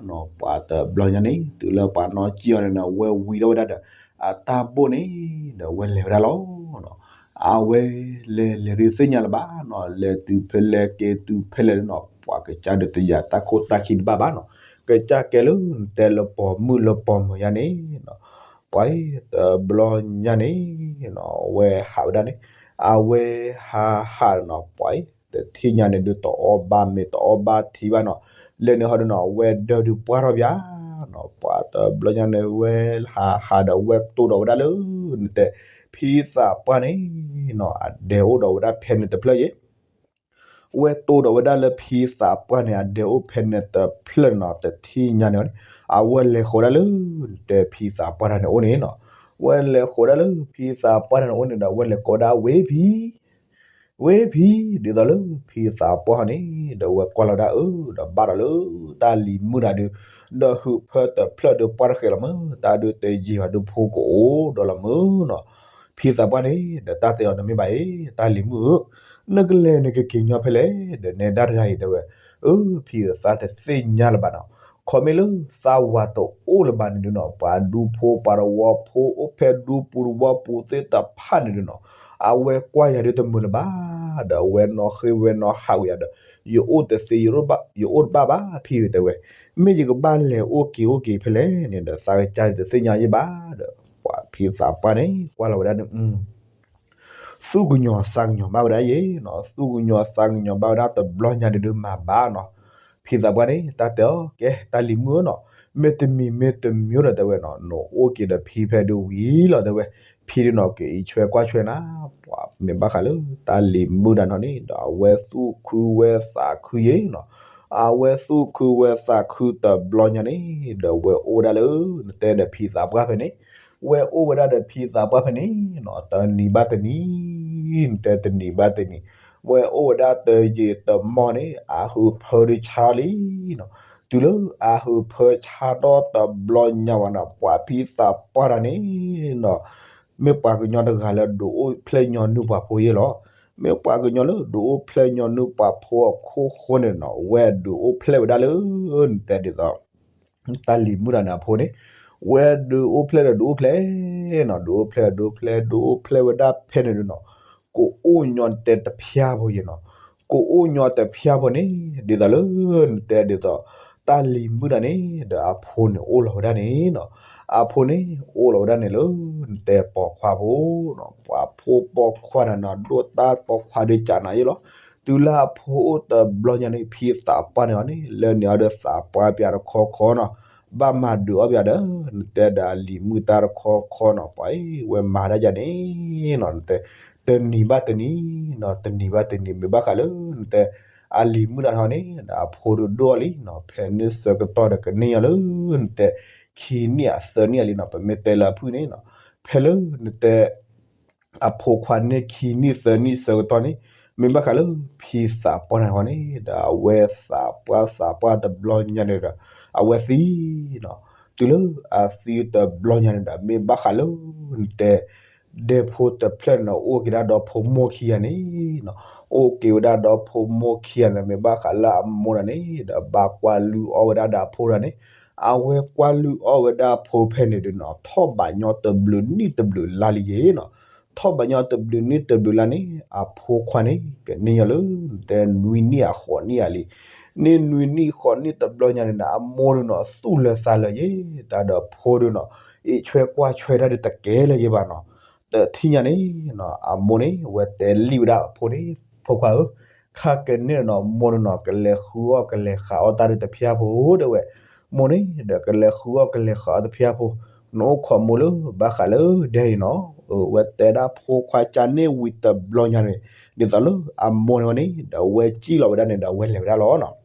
နီၤ, ပှၤတဘျီညါန့ၣ် တုၤလၢပှၤနီၣ်စံၣ်အီၤန့ၣ်နီၤ ဝဲဝံၤထီၣ်ဝဲဒၣ်ဒီး အတၢ်ဘိၣ်န့ၣ် ဒီးဝဲလဲၤဝဲဒၣ်လီၤနီၤ, အဝဲလဲၤလဲၤဒုးသ့ၣ်ညါလၢၤဘၣ်နီၤ, လဲၤတုၤဖဲလဲၣ်က့ၤတုၤဖဲလဲၣ်နီၤ ပှၤကစၢ်ဒုးတယာ်တၢ်ခိၣ်တၢ်ခံတဘၣ်ဘၣ်နီၤ, ကစၢ်ကဲလၢနတဲလၢပိာ်မုၣ်လၢပိာ်မုၣ်ယါန့ၣ်နီၤ, ပှၤအံၤတဘျီညါန့ၣ်နီၤ အဝဲဟးဝဲဒၣ်န့ၣ်, အဝဲဟးဟးနီၤ ပှၤအံၤ တထံၣ်ညါန့ၣ်ဒုးတအီၣ်ဘၣ်မ့ၤတအီၣ်ဘၣ်ထံဘၣ်နီၤ, လဲၤန့ၣ်ဟီဒုးနီၤ ဝဲဒၢဒုးပှၢ်ထီၣ်ဘၣ်နီၤ, ပှၤတဘျီညါန့ၣ် ဝဲဟးဟးဒီးဝဲတိၢ်ဒီးဝဲဒၣ်လၢ နတဲ ဖံသးပှၢ်န့ၣ်နီၤ အဒဲအိၣ်ဒီးဝဲဒၣ်ဖဲန့ၣ်တဖျၢၣ်ယဲ ဝဲတိၢ်ဒီးဝဲဒၣ်လၢဖံသးပှၢ်န့ၣ် အဒဲအိၣ်ဖဲန့ၣ်တဖျၢၣ်နီၤ တထံၣ်ညါန့ၣ်န့ၣ်, အဝဲလဲၤဃီၤဒၣ်လၢ နတဲဖံသးပှၢ်တၢ်န့ၣ်အိၣ်န့ၣ်နီၤ, ဝဲလဲၤဃီၤဒၣ်လၢဖံသးပှၢ်တၢ်န့ၣ်အိၣ်န့ၣ်ဒီး ဝဲလဲၤကိးဒၣ်ဝ့ၢ်ဖံ ဝ့ၢ်ဖံ, ဒ်သိးလၢဖံသးပှၢ်န့ၣ် ဒီးဝဲကွၢ်လီၤဒၣ်အၢ ဒီးဘၣ်ဒီးလၢတၢ်လံၤမုၣ်တဂၤဒုး, ဒီးဟုးဖၢတဖျၢၣ်ဒုးပှၢ်တဃဲးလီၤမုၢ်, တၢ်ဒုးတယံာ်ဘၣ်ဒုးဖိကအိၣ်ဒီးလီၤမုၢ်နီၤ, ဖံသးပှၢ်န့ၣ် ဒီးတၢ်တဲအီၤတမ့ၢ်ဘၣ်အံၤ တၢ်လံၤမုၣ်ဧၢ, နကလဲၤနကက့ၤညီဖဲလဲၣ်, ဒီးနဲဒၣ်တဂၤအံၤတဲဝဲ, အၢ ဖံဧၢ သးတသ့ၣ်ညါလၢၤဘၣ်နီၤ, ခီမ့ၢ်လၢသးဝၤတအိၣ်လၢၤဘၣ်န့ၣ်ဒုးနီၤ ပှၤဒူဖိပှၤသဝီဖိအိၣ်ဖဲဒူပူၤသဝီပူၤသ့ၣ်တဖၣ်န့ၣ်ဒုးနီၤ, အဝဲကွၢ်ယၤဒုးတမုာ်လၢၤဘၣ်, ဒီးအဝဲနီၣ်ဃ့ဝဲနီၣ်ဟးဝဲယၤဒီး, ယအိၣ်တသ့ ယအိၣ်တဘၣ်ဘၣ် ဖံဧၢ တဲဝဲ, မ့ၢ်ယကဘၣ်လဲၤအိၣ်က့ၤအိၣ်က့ၤဖဲလဲၣ်န့ၣ်ဒီး သးကစၢ်တသ့ၣ်ညါယဲဘၣ်ဒီး, ပှၤဖံသးပှၢ်န့ၣ် ကွၢ်လီၤဝဲဒၣ်န့ၣ် သူၣ်ကညီၤသးကညီၤဘၣ်ဝဲဒၣ်ယဲနီၤ, သူၣ်ကညီၤသးကညီၤဘၣ်ဝဲဒၣ်တဘျီညါဒုးဒုးမၤဘၣ်နီၤ, ဖံသးပှၢ်န့ၣ် တၢ်တဲအီၤ ကဲ တၢ်လံၤမုၣ်ဧၢနီၤ, မ့တမံၤမ့တမံၤဒီးတဲဝဲနီၤ နအိၣ်က့ၤဒီးဖံဖဲဒုးဝံၤလီၤတဲဝဲ, ဖံဒုးနီၤ ကအံးဆွဲကွၢ်ဆွဲနၤ, ပှၤမ့ၢ်ဘၣ်ဃးလၢတၢ်လံၤမုၣ်တၢ်နီၤန့ၣ် ဒီးအဝဲသူၣ်ခုဝဲသးခုယဲနီၤ, အဝဲသူၣ်ခုဝဲသးခုတဘျီညါန့ၣ် ဒီးဝဲအိၣ်ဝဲဒၣ်လၢ နတဲဒီးဖံသးပှၢ်ဖဲန့ၣ်, ဝဲအိၣ်ဝဲဒၣ်ဒီးဖံသးပှၢ်ဖဲန့ၣ်နီၤ တနံၤဘၣ်တနံၤ နတဲတနံၤဘၣ်တနံၤ, ဝဲအိၣ်ဝဲဒၣ်တယံာ်တမီၢ်န့ၣ် အဟုးဖၢဒုးဆါထီၣ်လံနီၤ. တုၤလၢအဟုးဖၢဆါထီၣ်တဘျီညါဘၣ်နီၤ ပှၤဖံသးပှၢ်တၢ်န့ၣ်နီၤ မ့ၢ်ပှၤကညီတဂၤလၢဒုးအိၣ်ဖျဲၣ်ညီနုၢ်ပှၤဖိယဲလီၤ. မ့ၢ်ပှၤကညီလၢဒုးအိၣ်ဖျဲၣ်ညီနုၢ်ပှၤဖိအခိၣ်ဃိန့ၣ်နီၤ ဝဲဒုးအိၣ်ဖျဲၣ်ဝဲဒၣ်လၢ နတဲဒ်သိး တၢ်လံၤမုၣ်တၢ်န့ၣ်အဖိန့ၣ် ဝဲဒုးအိၣ်ဖျဲၣ်ဒီးဒုးအိၣ်ဖျဲၣ်နီၤ ဒုးအိၣ်ဖျဲၣ်ဒုးအိၣ်ဖျဲၣ် ဒုးအိၣ်ဖျဲၣ်ဝဲဒၣ်ဖဲန့ၣ်ဒုးနီၤ ကအိၣ်ညီနတဲတဖျါဖိယဲနီၤ. ကအိၣ်ညီတဖျါဖိန့ၣ် ဒ်သိးလၢ နတဲဒ်သိး တၢ်လံၤမုၣ်တၢ်န့ၣ်ဒီးအဖိန့ၣ်အိၣ်လီၤဝဲဒၣ်န့ၣ်နီၤ. အဖိန့ၣ်အိၣ်လီၤဝဲဒၣ်န့ၣ်လၢ နတဲပိာ်ခွါဖိနီၤ ပှၤဖိပိာ်ခွါန့ၣ်နီၤ ဒိၣ်တၢ်ပိာ်ခွါဒုးကးနၤယဲလီၤ. တုၤလၢအဖိအိၣ်တဘျီညါန့ၣ် ဖံသးပှၢ်န့ၣ်အီၤန့ၣ် လၢန့ၣ်အီၤဒီးသးပှၢ်ပၠးတခီခီနီၤ ဘၣ်မၤဒုးအီၣ်ပၠးဒီး နတဲဒီးအလံၤမုၣ်တၢ်တခီခီနီၤ ပှၤအံၤဝဲမၤဒၣ်ယၤန့ၣ်နီၤ နတဲ တနံၤဘၣ်တနံၤနီၤ တနံၤဘၣ်တနံၤ မ့ၢ်ဘၣ်ဃးလၢ နတဲ အလံၤမုၣ်တၢ်န့ၣ်အီၤန့ၣ် အဖိဒုးဒိၣ်အီၤလံနီၤ ဖဲန့ၣ်ဆၢကတီၢ်ဒီးကန့ၢ်ညီလၢ နတဲ ခံနံၣ်အသၢနံၣ်အလံနီၤ ပမ့ၢ်တဲလၢအဖုၣ်န့ၣ်နီၤ ဖဲလၢ နတဲ အဖိခွါန့ၢ်ခံနံၣ်သၢနံၣ်ဆၢကတီၢ်န့ၣ် မ့ၢ်ဘၣ်ဃးလၢ ဖံသးပှၢ်န့ၣ်အီၤန့ၣ် ဒီးအဝဲသးပှၢ်သးပှၢ်တဘျီညါန့ၣ်ဒီး အဝဲသံနီၤ တုၤလၢအသံတဘျီညါန့ၣ်ဒီး မ့ၢ်ဘၣ်ဃးလၢ နတဲ ဒဲဖိတဖျၢၣ်န့ၣ်နီၤ အိၣ်က့ၤဒၣ်ဒီဖိမိၢ်ခံဂၤန့ၣ်နီၤ အိၣ်က့ၤဝဲဒၣ်ဒီဖိမိၢ်ခံဂၤန့ၣ် မ့ၢ်ဘၣ်ဃးလၢအမိၢ်တၢ်န့ၣ်ဒီး ဘၣ်ကွၢ်လုၢ်အီၣ်ဝဲဒၣ်ဒီးအဖိတၢ်န့ၣ် အဝဲကွၢ်လုၢ်အီၣ်ဝဲဒၣ်အဖိဖဲန့ၣ်ဒုးနီၤ ထီၣ်ဘးညီတဘျုးနံၣ်တဘျုးလါလံယဲနီၤ ထီၣ်ဘးညီတဘျုးနံၣ်တဘျုးလါန့ၣ် အဖိခွါန့ၣ် ကန့ၢ်ညီလၢ နတဲနွံနံၣ်အဃိးနံၣ်အလံ န့ၢ်နွံနံၣ်ဃိးနံၣ်တဘျီညါန့ၣ်ဒီး အမိၢ်ဒုးနီၤ သူၣ်လၢသးလၢယဲ တၢ်ဒီးဖိဒုးနီၤ အ့ၣ်ဆွဲကွၢ်ဆွဲတၢ်ဒုးတကဲလၢၤယဲဘၣ်နီၤ တထံၣ်ညါန့ၣ်နီၤ အမိၢ်န့ၣ် အဝဲတဲလံဝဲဒၣ်အဖိန့ၣ် ဖိခွါဧၢ ခါကန့ၢ်နီၤ မိၢ်ဒုးနီၤ ကလဲၤဃုအီၣ်ကလဲၤဃးအီၣ်တၢ်ဒုးတဖျါဖိတဲဝဲ မိၢ်န့ၣ်ဒီး ကလဲၤဃုအီၣ်ကလဲၤဃးအီၣ်တဖျါဖိ နအိၣ်ခိးမိၢ်လၢဘၣ်ဃးလၢဒဲအံၤနီၤ အဝဲတဲဒၣ်ဖိခွါကန့ၢ်ဝံၤတဘျီညါန့ၣ် ဒ်သိးလၢအမိၢ်န့ၣ်ဝဲန့ၣ် ဒီးအဝဲစံၣ်လီၤဝဲဒၣ်န့ၣ်ဒီး အဝဲလဲၤဝဲဒၣ်လီၤနီၤ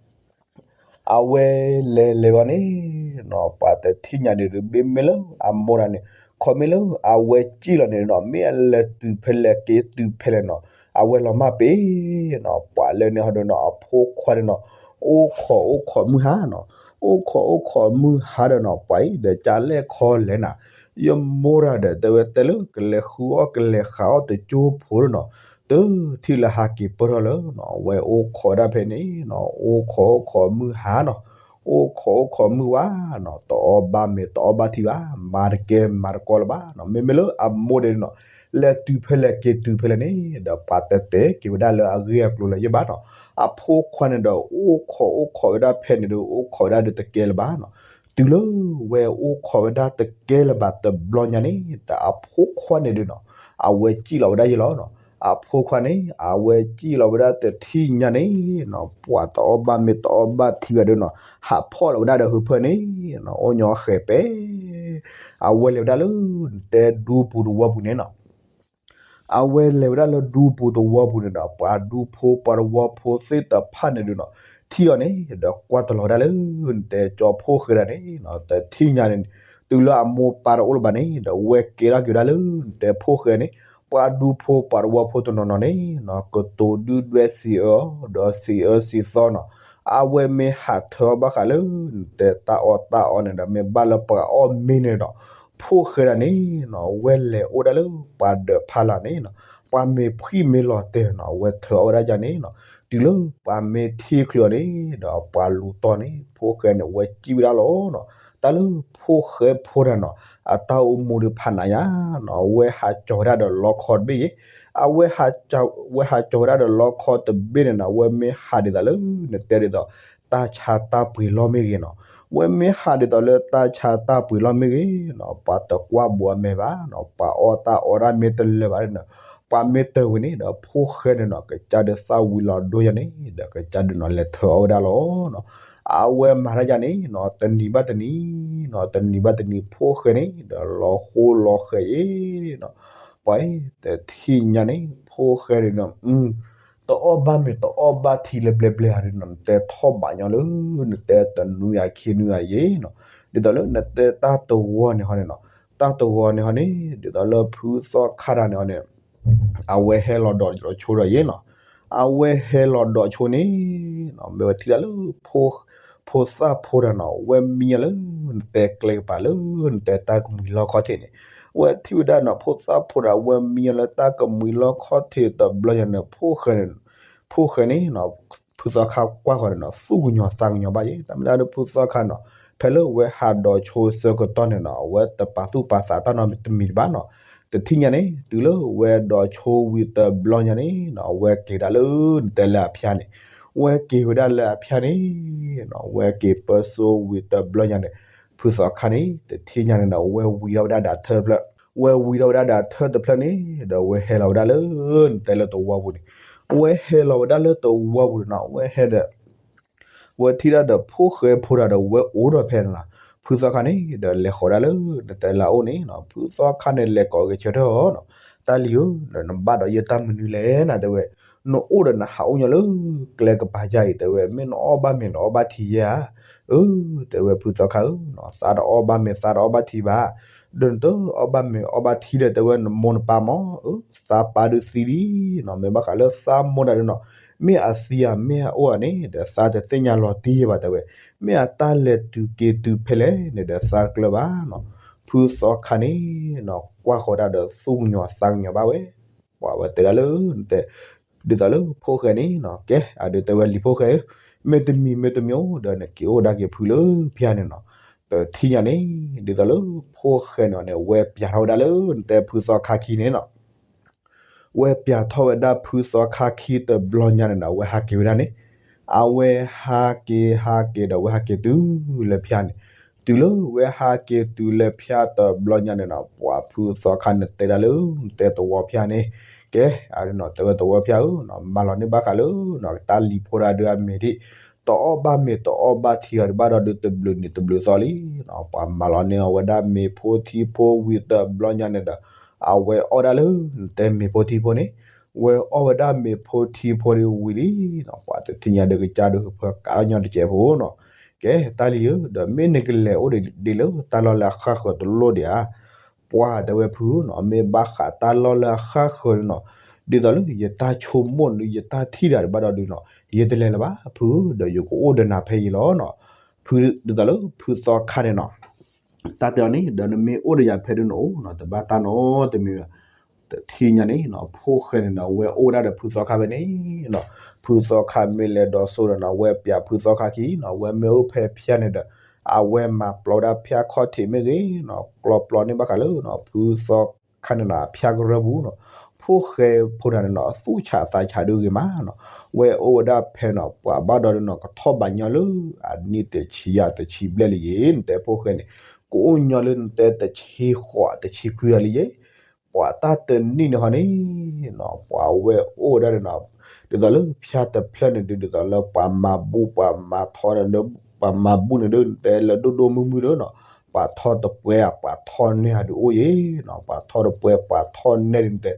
အဝဲလဲၤလဲၤဝဲန့ၣ်နီၤ ပှၤတထံၣ်ညါဒုးဒုး မ့မ့ၢ်လၢအမိၢ်တၢ်န့ၣ် ခီမ့ၢ်လၢအဝဲစံၣ်လီၤန့ၣ်နီၤ မ့ၢ်အလဲၤတုၤဖဲလဲၣ်က့ၤတုၤဖဲလဲၣ်နီၤ အဝဲလီၤမၢ်ပ့ၤနီၤ ပှၤလၢန့ၣ်ဟီဒုးနီၤ အဖိခွါဒုးနီၤ အိၣ်ခိးအိၣ်ခိးမုၢ်ဟါနီၤ အိၣ်ခိးအိၣ်ခိးမုၢ်ဟါဒီးနီၤ ပှၤအံၤဒီးကလဲၣ်ခီလဲၣ်နၤ ယမိၢ်တၢ်ဒီး တဲဝဲတဲလၢကလဲၤဃုအီၣ်ကလဲၤဃးအီၣ်တကၠိဖိဒုးနီၤ တထံၣ်လၢဟးက့ၤပၢၢ်ထီၣ်လၢနီၤ အဝဲအိၣ်ခိးဒၣ်ဖဲန့ၣ်နီၤ အိၣ်ခိးအိၣ်ခိးမုၢ်ဟါနီၤ အိၣ်ခိးအိၣ်ခိးမုၢ်ဝါနီၤ တအီၣ်ဘၣ်မ့ၤတအီၣ်ဘၣ်ထံဘၣ် မၤတကဲမၤတကီလၢၤဘၣ်နီၤ မ့မ့ၢ်လၢအမိၢ်ဒဲးနီၤ လဲၤတုၤဖဲလဲၣ်က့ၤတုၤဖဲလဲၣ်န့ၣ်ဒီး ပှၤတတဲက့ၤဝဲဒၣ်လၢအဂ့ၢ်အကျိၤလၢၤယဲဘၣ်နီၤ အဖိခွါန့ၣ်ဒီး အိၣ်ခိးအိၣ်ခိးဝဲဒၣ်ဖဲန့ၣ်ဒီး အိၣ်ခိးဝဲဒၣ်ဒုးတကဲလၢၤဘၣ်နီၤ တုၤလၢဝဲအိၣ်ခိးဝဲဒၣ်တကဲလၢၤဘၣ်တဘျီညါန့ၣ် ဒီးအဖိခွါန့ၣ်ဒုးနီၤ အဝဲစံၣ်လီၤဝဲဒၣ်ယဲလီၤနီၤ အဖိခွါန့ၣ် အဝဲစံၣ်လီၤဝဲဒၣ်တထံၣ်ညါန့ၣ်နီၤ ပှၤတအီၣ်ဘၣ်မ့ၤတအီၣ်ဘၣ်ထံဘၣ်ဒုးနီၤ ဟးဖီၣ်လီၤဝဲဒၣ်ဒီးဟုဖၢန့ၣ်နီၤ အိၣ်ညီဃဲၤပဲ အဝဲလဲၤဝဲဒၣ်လၢ နတဲဒူပူၤတဝီပူၤန့ၣ်နီၤ အဝဲလဲၤဝဲဒၣ်လၢဒူပူၤတဝီပူၤန့ၣ်ဒီး ပှၤဒူဖိပှၤတဝီဖိသ့ၣ်တဖၣ်န့ၣ်ဒုးနီၤ ထံၣ်အီၤန့ၣ်ဒီးကွၢ်တလီၤဝဲဒၣ်လၢ နတဲကၠီဖိၣ်ဃဲတၢ်န့ၣ်နီၤ တထံၣ်ညါန့ၣ် တုၤလၢအမိၢ်ပၢ်တအိၣ်လၢၤဘၣ်န့ၣ်ဒီး ဝဲကဲထီၣ်က့ၤဝဲဒၣ်လၢ နတဲဖိၣ်ဃဲန့ၣ် ပှၤဒူဖိပှၤတဝီဖိတနီၤနီၤန့ၣ်နီၤ ကတိၤဒုၣ်ဒွဲၣ်စံးအၢအီၤဒီးစံးအၢစံးသီနီၤ အဝဲမ့ၢ်ဟးထၢအီၣ်ဘၣ်ဃးလၢ နတဲတၢ်အီၣ်တၢ်အီန့ၣ်ဒီး မ့ၢ်ဘၣ်လၢပှၤအီၣ်မ့ၤန့ၣ်ဒီး ဖိၣ်ဃဲတၢ်န့ၣ်နီၤ ဝဲလဲၤအိၣ်ဒၣ်လၢပှၤဒၢးဖးလၢ်န့ၣ်နီၤ ပှၤမ့ၢ်ဖှံမ့ၢ်လီၤတဲာ်နီၤ အဝဲထၢအီၣ်ဝဲဒၣ်ယါန့ၣ်နီၤ တုၤလၢပှၤမ့ၢ်ထံၣ်ချုးအီၤန့ၣ်ဒီး ပှၤလူၤတီၢ်န့ၣ် ဖိၣ်ဃဲန့ၣ် အဝဲစံၣ်ဝဲဒၣ်လီၤနီၤ တၢ်လၢဖိၣ်ဃဲဖိတၢ်နီၤ အတၢ်အိၣ်မူဒုးဖးနးယါနီၤ အဝဲဟးကၠီၤဝဲဒၣ်ဒီးလီခီတဘ့ၣ်ယဲ အဝဲဟးကၠီၤဝဲဒၣ်ဒီးလီခီတဘ့ၣ်န့ၣ်နီၤ အဝဲမ့ၢ်ဟးဒ်သိးလၢ နတဲဒ်သိး တၢ်ဆါတၢ်ပှ့ၤလီၢ်မ့ၢ်ဂ့ၤနီၤ ဝဲမ့ၢ်ဟးဒ်သိးလၢတၢ်ဆါတၢ်ပှ့ၤလီၢ်မ့ၢ်ဂ့ၤနီၤ ပှၤတကွၢ်ဘိးအမဲာ်ဘၣ်နီၤ ပှၤအီၣ်တၢ်အီတၢ်မ့ၢ်တလၢာ်ဘၣ်န့ၣ် ပှၤမ့ၢ်တၢၤဝံၤန့ၣ်ဒီး ဖိၣ်ဃဲန့ၣ်နီၤ ကစၢ်ဒုးသၣ်ဝံၤလီၤဒိၣ်ယါန့ၣ်ဒီး ကစၢ်ဒုးနီၤ လဲၤထၢအီၣ်ဝဲဒၣ်လီၤနီၤ အဝဲမၤတၢ်ယါန့ၣ်နီၤ တနံၤဘၣ်တနံၤနီၤ တနံၤဘၣ်တနံၤ ဖိၣ်ဃဲန့ၣ်ဒီး လီၤဃိလီၤဃဲၤအံၤနီၤ ပှၤအံၤတထံၣ်ညါန့ၣ် ဖိၣ်ဃဲန့ၣ်ဒီး တအီၣ်ဘၣ်မ့ၤတအီၣ်ဘၣ်ထံလၢဘျဲၣ်ဘျဲၣ်ဧါန့ၣ်နီၤ နတဲထီၣ်ဘးညီလၢ နတဲတနွံဂၤခံနွံဂၤယဲနီၤ ဒ်သိးလၢနတဲတၢ်တဂီၤန့ၣ်ဟီန့ၣ်နီၤ တၢ်တဂီၤန့ၣ်ဟီန့ၣ် ဒ်သိးလၢဖုသီခါတၢ်န့ၣ်ဟီန့ၣ် အဝဲဟဲလီၤဒိးဆိဒီးယဲနီၤ, အဝဲဟဲလီၤဒိးဆိန့ၣ် မ့ၢ်ဝဲထံၣ်ဒၣ်လၢ ဖိသၣ်ဖိတဂၤနီၤ ဝဲမံညီလၢ နတဲကျဲကပၤလၢ နတဲတၢ်ကမှံၤလီၢ်ခီၣ်ထံးန့ၣ်, ဝဲထံၣ်ဝဲဒၣ်နီၤ ဖိသၣ်ဖိတဂၤ ဝဲမံညီလၢတၢ်ကမှံၤလီၢ်ခီၣ်ထံးတဘျီညါန့ၣ် ဖိၣ်ဃဲန့ၣ် ဖိၣ်ဃဲန့ၣ် ဖုသီခါကွၢ်ဃီၤန့ၣ်နီၤ သူၣ်ကညီၤသးကညီၤဘၣ်ယဲ, တၢ်မ့ၢ်ဒၣ်ဒီးဖုသီခါနီၤ ဖဲလၢဝဲဟးဒိးဆိဆၢကတီၢ်န့ၣ်နီၤ အဝဲတပာ်သူၣ်ပာ်သးတၢ်နီတမံၤတဘၣ်နီၤ, တထံၣ်ညါန့ၣ် တုၤလၢဝဲဒိးဆိဝံၤတဘျီညါန့ၣ်နီၤ အဝဲက့ၤဒၣ်လၢနတဲလၢအဖၠါန့ၣ်, ဝဲက့ၤဝဲဒၣ်လၢအဖၠါန့ၣ်နီၤ ဝဲက့ၤပၢစိဝံၤတဘျီညါန့ၣ် ဖုသီခါန့ၣ် တထံၣ်ညါန့ၣ်ဒီး ဝဲဝံၤထီၣ်ဝဲဒၣ်ဒၣ်ထၢၣ်တဖျၢၣ်, ဝဲဝံၤထီၣ်ဝဲဒၣ်ဒၣ်ထၢၣ်တဖျၢၣ်န့ၣ် ဒီးဝဲဟဲလီၤဝဲဒၣ်လၢ နတဲလၢသဝီပူၤန့ၣ်, ဝဲဟဲလီၤဝဲဒၣ်လၢသဝီပူၤန့ၣ်နီၤ ဝဲဟဲဒီး ဝဲထံၣ်ဒၣ်ဒီးဖိၣ်ဃဲဖိတဂၤဒီး ဝဲအိၣ်ဒီးဖဲန့ၣ်လီၤ. ဖုသီခါန့ၣ် ဒီးလဲၤဃီၤဒၣ်လၢ နတဲလၢအအိၣ်န့ၣ်နီၤ ဖုသီခါန့ၣ် လဲၤကိးက့ၤဆၢထၢၣ်အီၤနီၤ, တၢ်လံၤဧၢ, ဒီးနဘၣ်ဒီးယဲတၢ်မနုၤလဲၣ်နၤ တဲဝဲ, နအိၣ်ဒီးနဟးအိၣ်ညီလၢ ကျဲကပၤယါအံၤ တဲဝဲ, မ့ၢ်နအီၣ်ဘၣ်မ့ၤနအီၣ်ဘၣ်ထံယဲဧါ, အၢ တဲဝဲ ဖုသီခါဧၢ, သးတအီၣ်ဘၣ်မ့ၤ သးတအီၣ်ဘၣ်ထံဘၣ်, ဒီးနတအီၣ်ဘၣ်မ့ၤအီၣ်ဘၣ်ထံဒီး တဲဝဲ နမိၢ်နပၢ်မး, အၢ သးပၢ်ဒုးသံလံနီၤ, မ့ၢ်ဘၣ်ဃးလၢသးမိၢ်ဒၣ်ဒီးနီၤ, မ့ၢ်အသံဧါမ့ၢ်အအိၣ်ဧါန့ၣ် ဒီးသးတသ့ၣ်ညါလီၤတံၢ်ဘၣ် တဲဝဲ, မ့ၢ်အတၢ်လဲၤတုၤက့ၤတုၤဖဲလဲၣ်န့ၣ်ဒီး သးတကျၢၤဘၣ်နီၤ, ဖုသီခါန့ၣ်နီၤ ကွၢ်ဃီၤဒၣ်ဒီး သူၣ်ကညီၤသးကညီၤဘၣ်ဝဲ, ပှၤဝဲတဲဒၣ်လၢ နတဲ ဒ်သိးလၢဖိၣ်ဃဲန့ၣ်နီၤ ကဲ အဒုးတဲဝဲလံာ်ဖိၣ်ဃဲဧၢ, မ့တမံၤမ့တမံၤအိၣ်ဒီး နက့ၤအိၣ်ဒၣ်က့ၤဖုလၢဖၠါန့ၣ်နီၤ, တထံၣ်ညါန့ၣ် ဒ်သိးလၢဖိၣ်ဃဲန့ၣ်န့ၣ် ဝဲပျးထီၣ်ဝဲဒၣ်လၢ နတဲဖုသီခါခံန့ၣ်နီၤ ဝဲပျးထီၣ်ဝဲဒၣ်ဖုသီခါခံတဘျီညါန့ၣ်ဒီး အဝဲဟးက့ၤဝဲဒၣ်န့ၣ်, အဝဲဟးက့ၤဟးက့ၤဒီး ဝဲဟးက့ၤတုၤလၢဖၠါန့ၣ်, တုၤလၢဝဲဟးက့ၤတုၤလၢဖၠါတဘျီညါန့ၣ်နီၤ ပှၤဖုသီခါန့ၣ်တဲဒၣ်လၢ နတဲသဝီဖၠါန့ၣ်, ကဲ အဒုးနီၤ တဲဝဲသဝီဖၠါဧၢ, မၤလီၤန့ၢ်ဘၣ်ဃးလၢ တၢ်လံၤဖိတၢ်ဒုးအမ့ၤဒ် တအီၣ်ဘၣ်မ့ၤတအီၣ်ဘၣ်ထံအီၤဒံးဘၣ်ဒီး ဒုးတဘျုးနံၤတဘျုးသီလံနီၤ, ပှၤမၤလီၤန့ၢ်အီၤဝဲဒၣ်မ့ၤဖိထံဖိဝံၤတဘျီညါန့ၣ်ဒီး အဝဲအီၣ်ဒၣ်လၢ နတဲမ့ၤဖိထံဖိန့ၣ်, ဝဲအီၣ်ဝဲဒၣ်မ့ၤဖိထံဖိန့ၣ်ဝံၤလံနီၤ, ပှၤတထံၣ်ညါဒီးကစၢ်ဒုးဖၢကးညီတစဲးဖိနီၤ, ကဲ တၢ်လံၤဧၢ, ဒီးမ့ၢ်နကလဲၤအိၣ်ဒံးလၢတၢ်လီၢ်လၢအဃၣ်ဃၢၤတလိၣ်ဒံးဧါ, ပှၤတဲဝဲဖုနီၤ, မ့ၢ်ဘၣ်ဃးတၢ်လီၢ်လၢအဃၣ်ဃၢၤန့ၣ်နီၤ, ဒ်သိးလၢယတၢ်ဆိကမိၣ်ဒီး ယတၢ်ထံၣ်ဒၣ်ဒံးဘၣ်ဒီးဒုးနီၤ, ယတလဲၤလၢၤဘၣ်ဖု, ဒီးယကအိၣ်ဒီးနၤဖဲအံၤလီၤနီၤ, ဖု ဒ်သိးလၢဖုသီခါန့ၣ်နီၤ တၢ်တဲအီၤန့ၣ် ဒီးနမ့ၢ်အိၣ်ဒီးယၤဖဲဒုးနအိၣ်နီၤ, တဘၣ်တၢ်နီတမံၤဘၣ်, တထံၣ်ညါန့ၣ်နီၤ ဖိၣ်ဃဲန့ၣ်ဒီး ဝဲအိၣ်ဝဲဒၣ်ဒီးဖုသီခါဖဲန့ၣ်နီၤ, ဖုသီခါမ့ၢ်လဲၤဒိးစိဒီးနီၤ ဝဲပျးဖုသီခါခံနီၤ, ဝဲမ့ၢ်အိၣ်ဖဲဖၠါန့ၣ်ဒီး အဝဲမၤပျီဝဲဒၣ်ဖၠါခီၣ်ထံးမ့ၢ်ဂ့ၤနီၤ, ကျီပျီန့ၢ်ဘၣ်ဃးလၢနီၤ ဖုသီခါန့ၣ်နီၤ အဖၠါကရၢပူၤနီၤ, ဖိၣ်ဃဲဖိတဂၤန့ၣ်နီၤ အသူၣ်ဆးသးဆးဒုးဂ့ၤမးနီၤ, ဝဲအိၣ်ဝဲဒၣ်ဖဲနီၤ ပှၤဘၣ်ဒီးဒုးနီၤ ကထီၣ်ဘးညီလၢ အနံၣ်တဆံယဲၢ်တဆံဘျဲၣ်လံယဲ နတဲဖိၣ်ဃဲန့ၣ်, ကအိၣ်ညီလၢနတဲတဆံဃိးတဆံခွံယဲၢ်လံယဲ, ပှၤတၢ်တနံၣ်န့ၣ်ဟီန့ၣ်နီၤ ပှၤဝဲအိၣ်ဝဲဒၣ်ဒီးနီၤ ဒ်သိးလၢဖၠါတဖျၢၣ်န့ၣ်ဒုး ဒ်သိးလၢပှၤမၤဘူၣ်ပှၤမၤထီန့ၣ်ဒီး ပှၤမၤဘူၣ်န့ၣ်ဒုး နတဲလၢဒိၣ်ဒိၣ်မုၢ်မုၢ်ဒီးနီၤ, ပှၤထီၣ်တပှဲၤဧါ ပှၤထီၣ်နဲၣ်ဧါဒုးအိၣ်ယဲနီၤ, ပှၤထီၣ်တပှဲၤ ပှၤထီၣ်နဲၣ်ဒုး နတဲ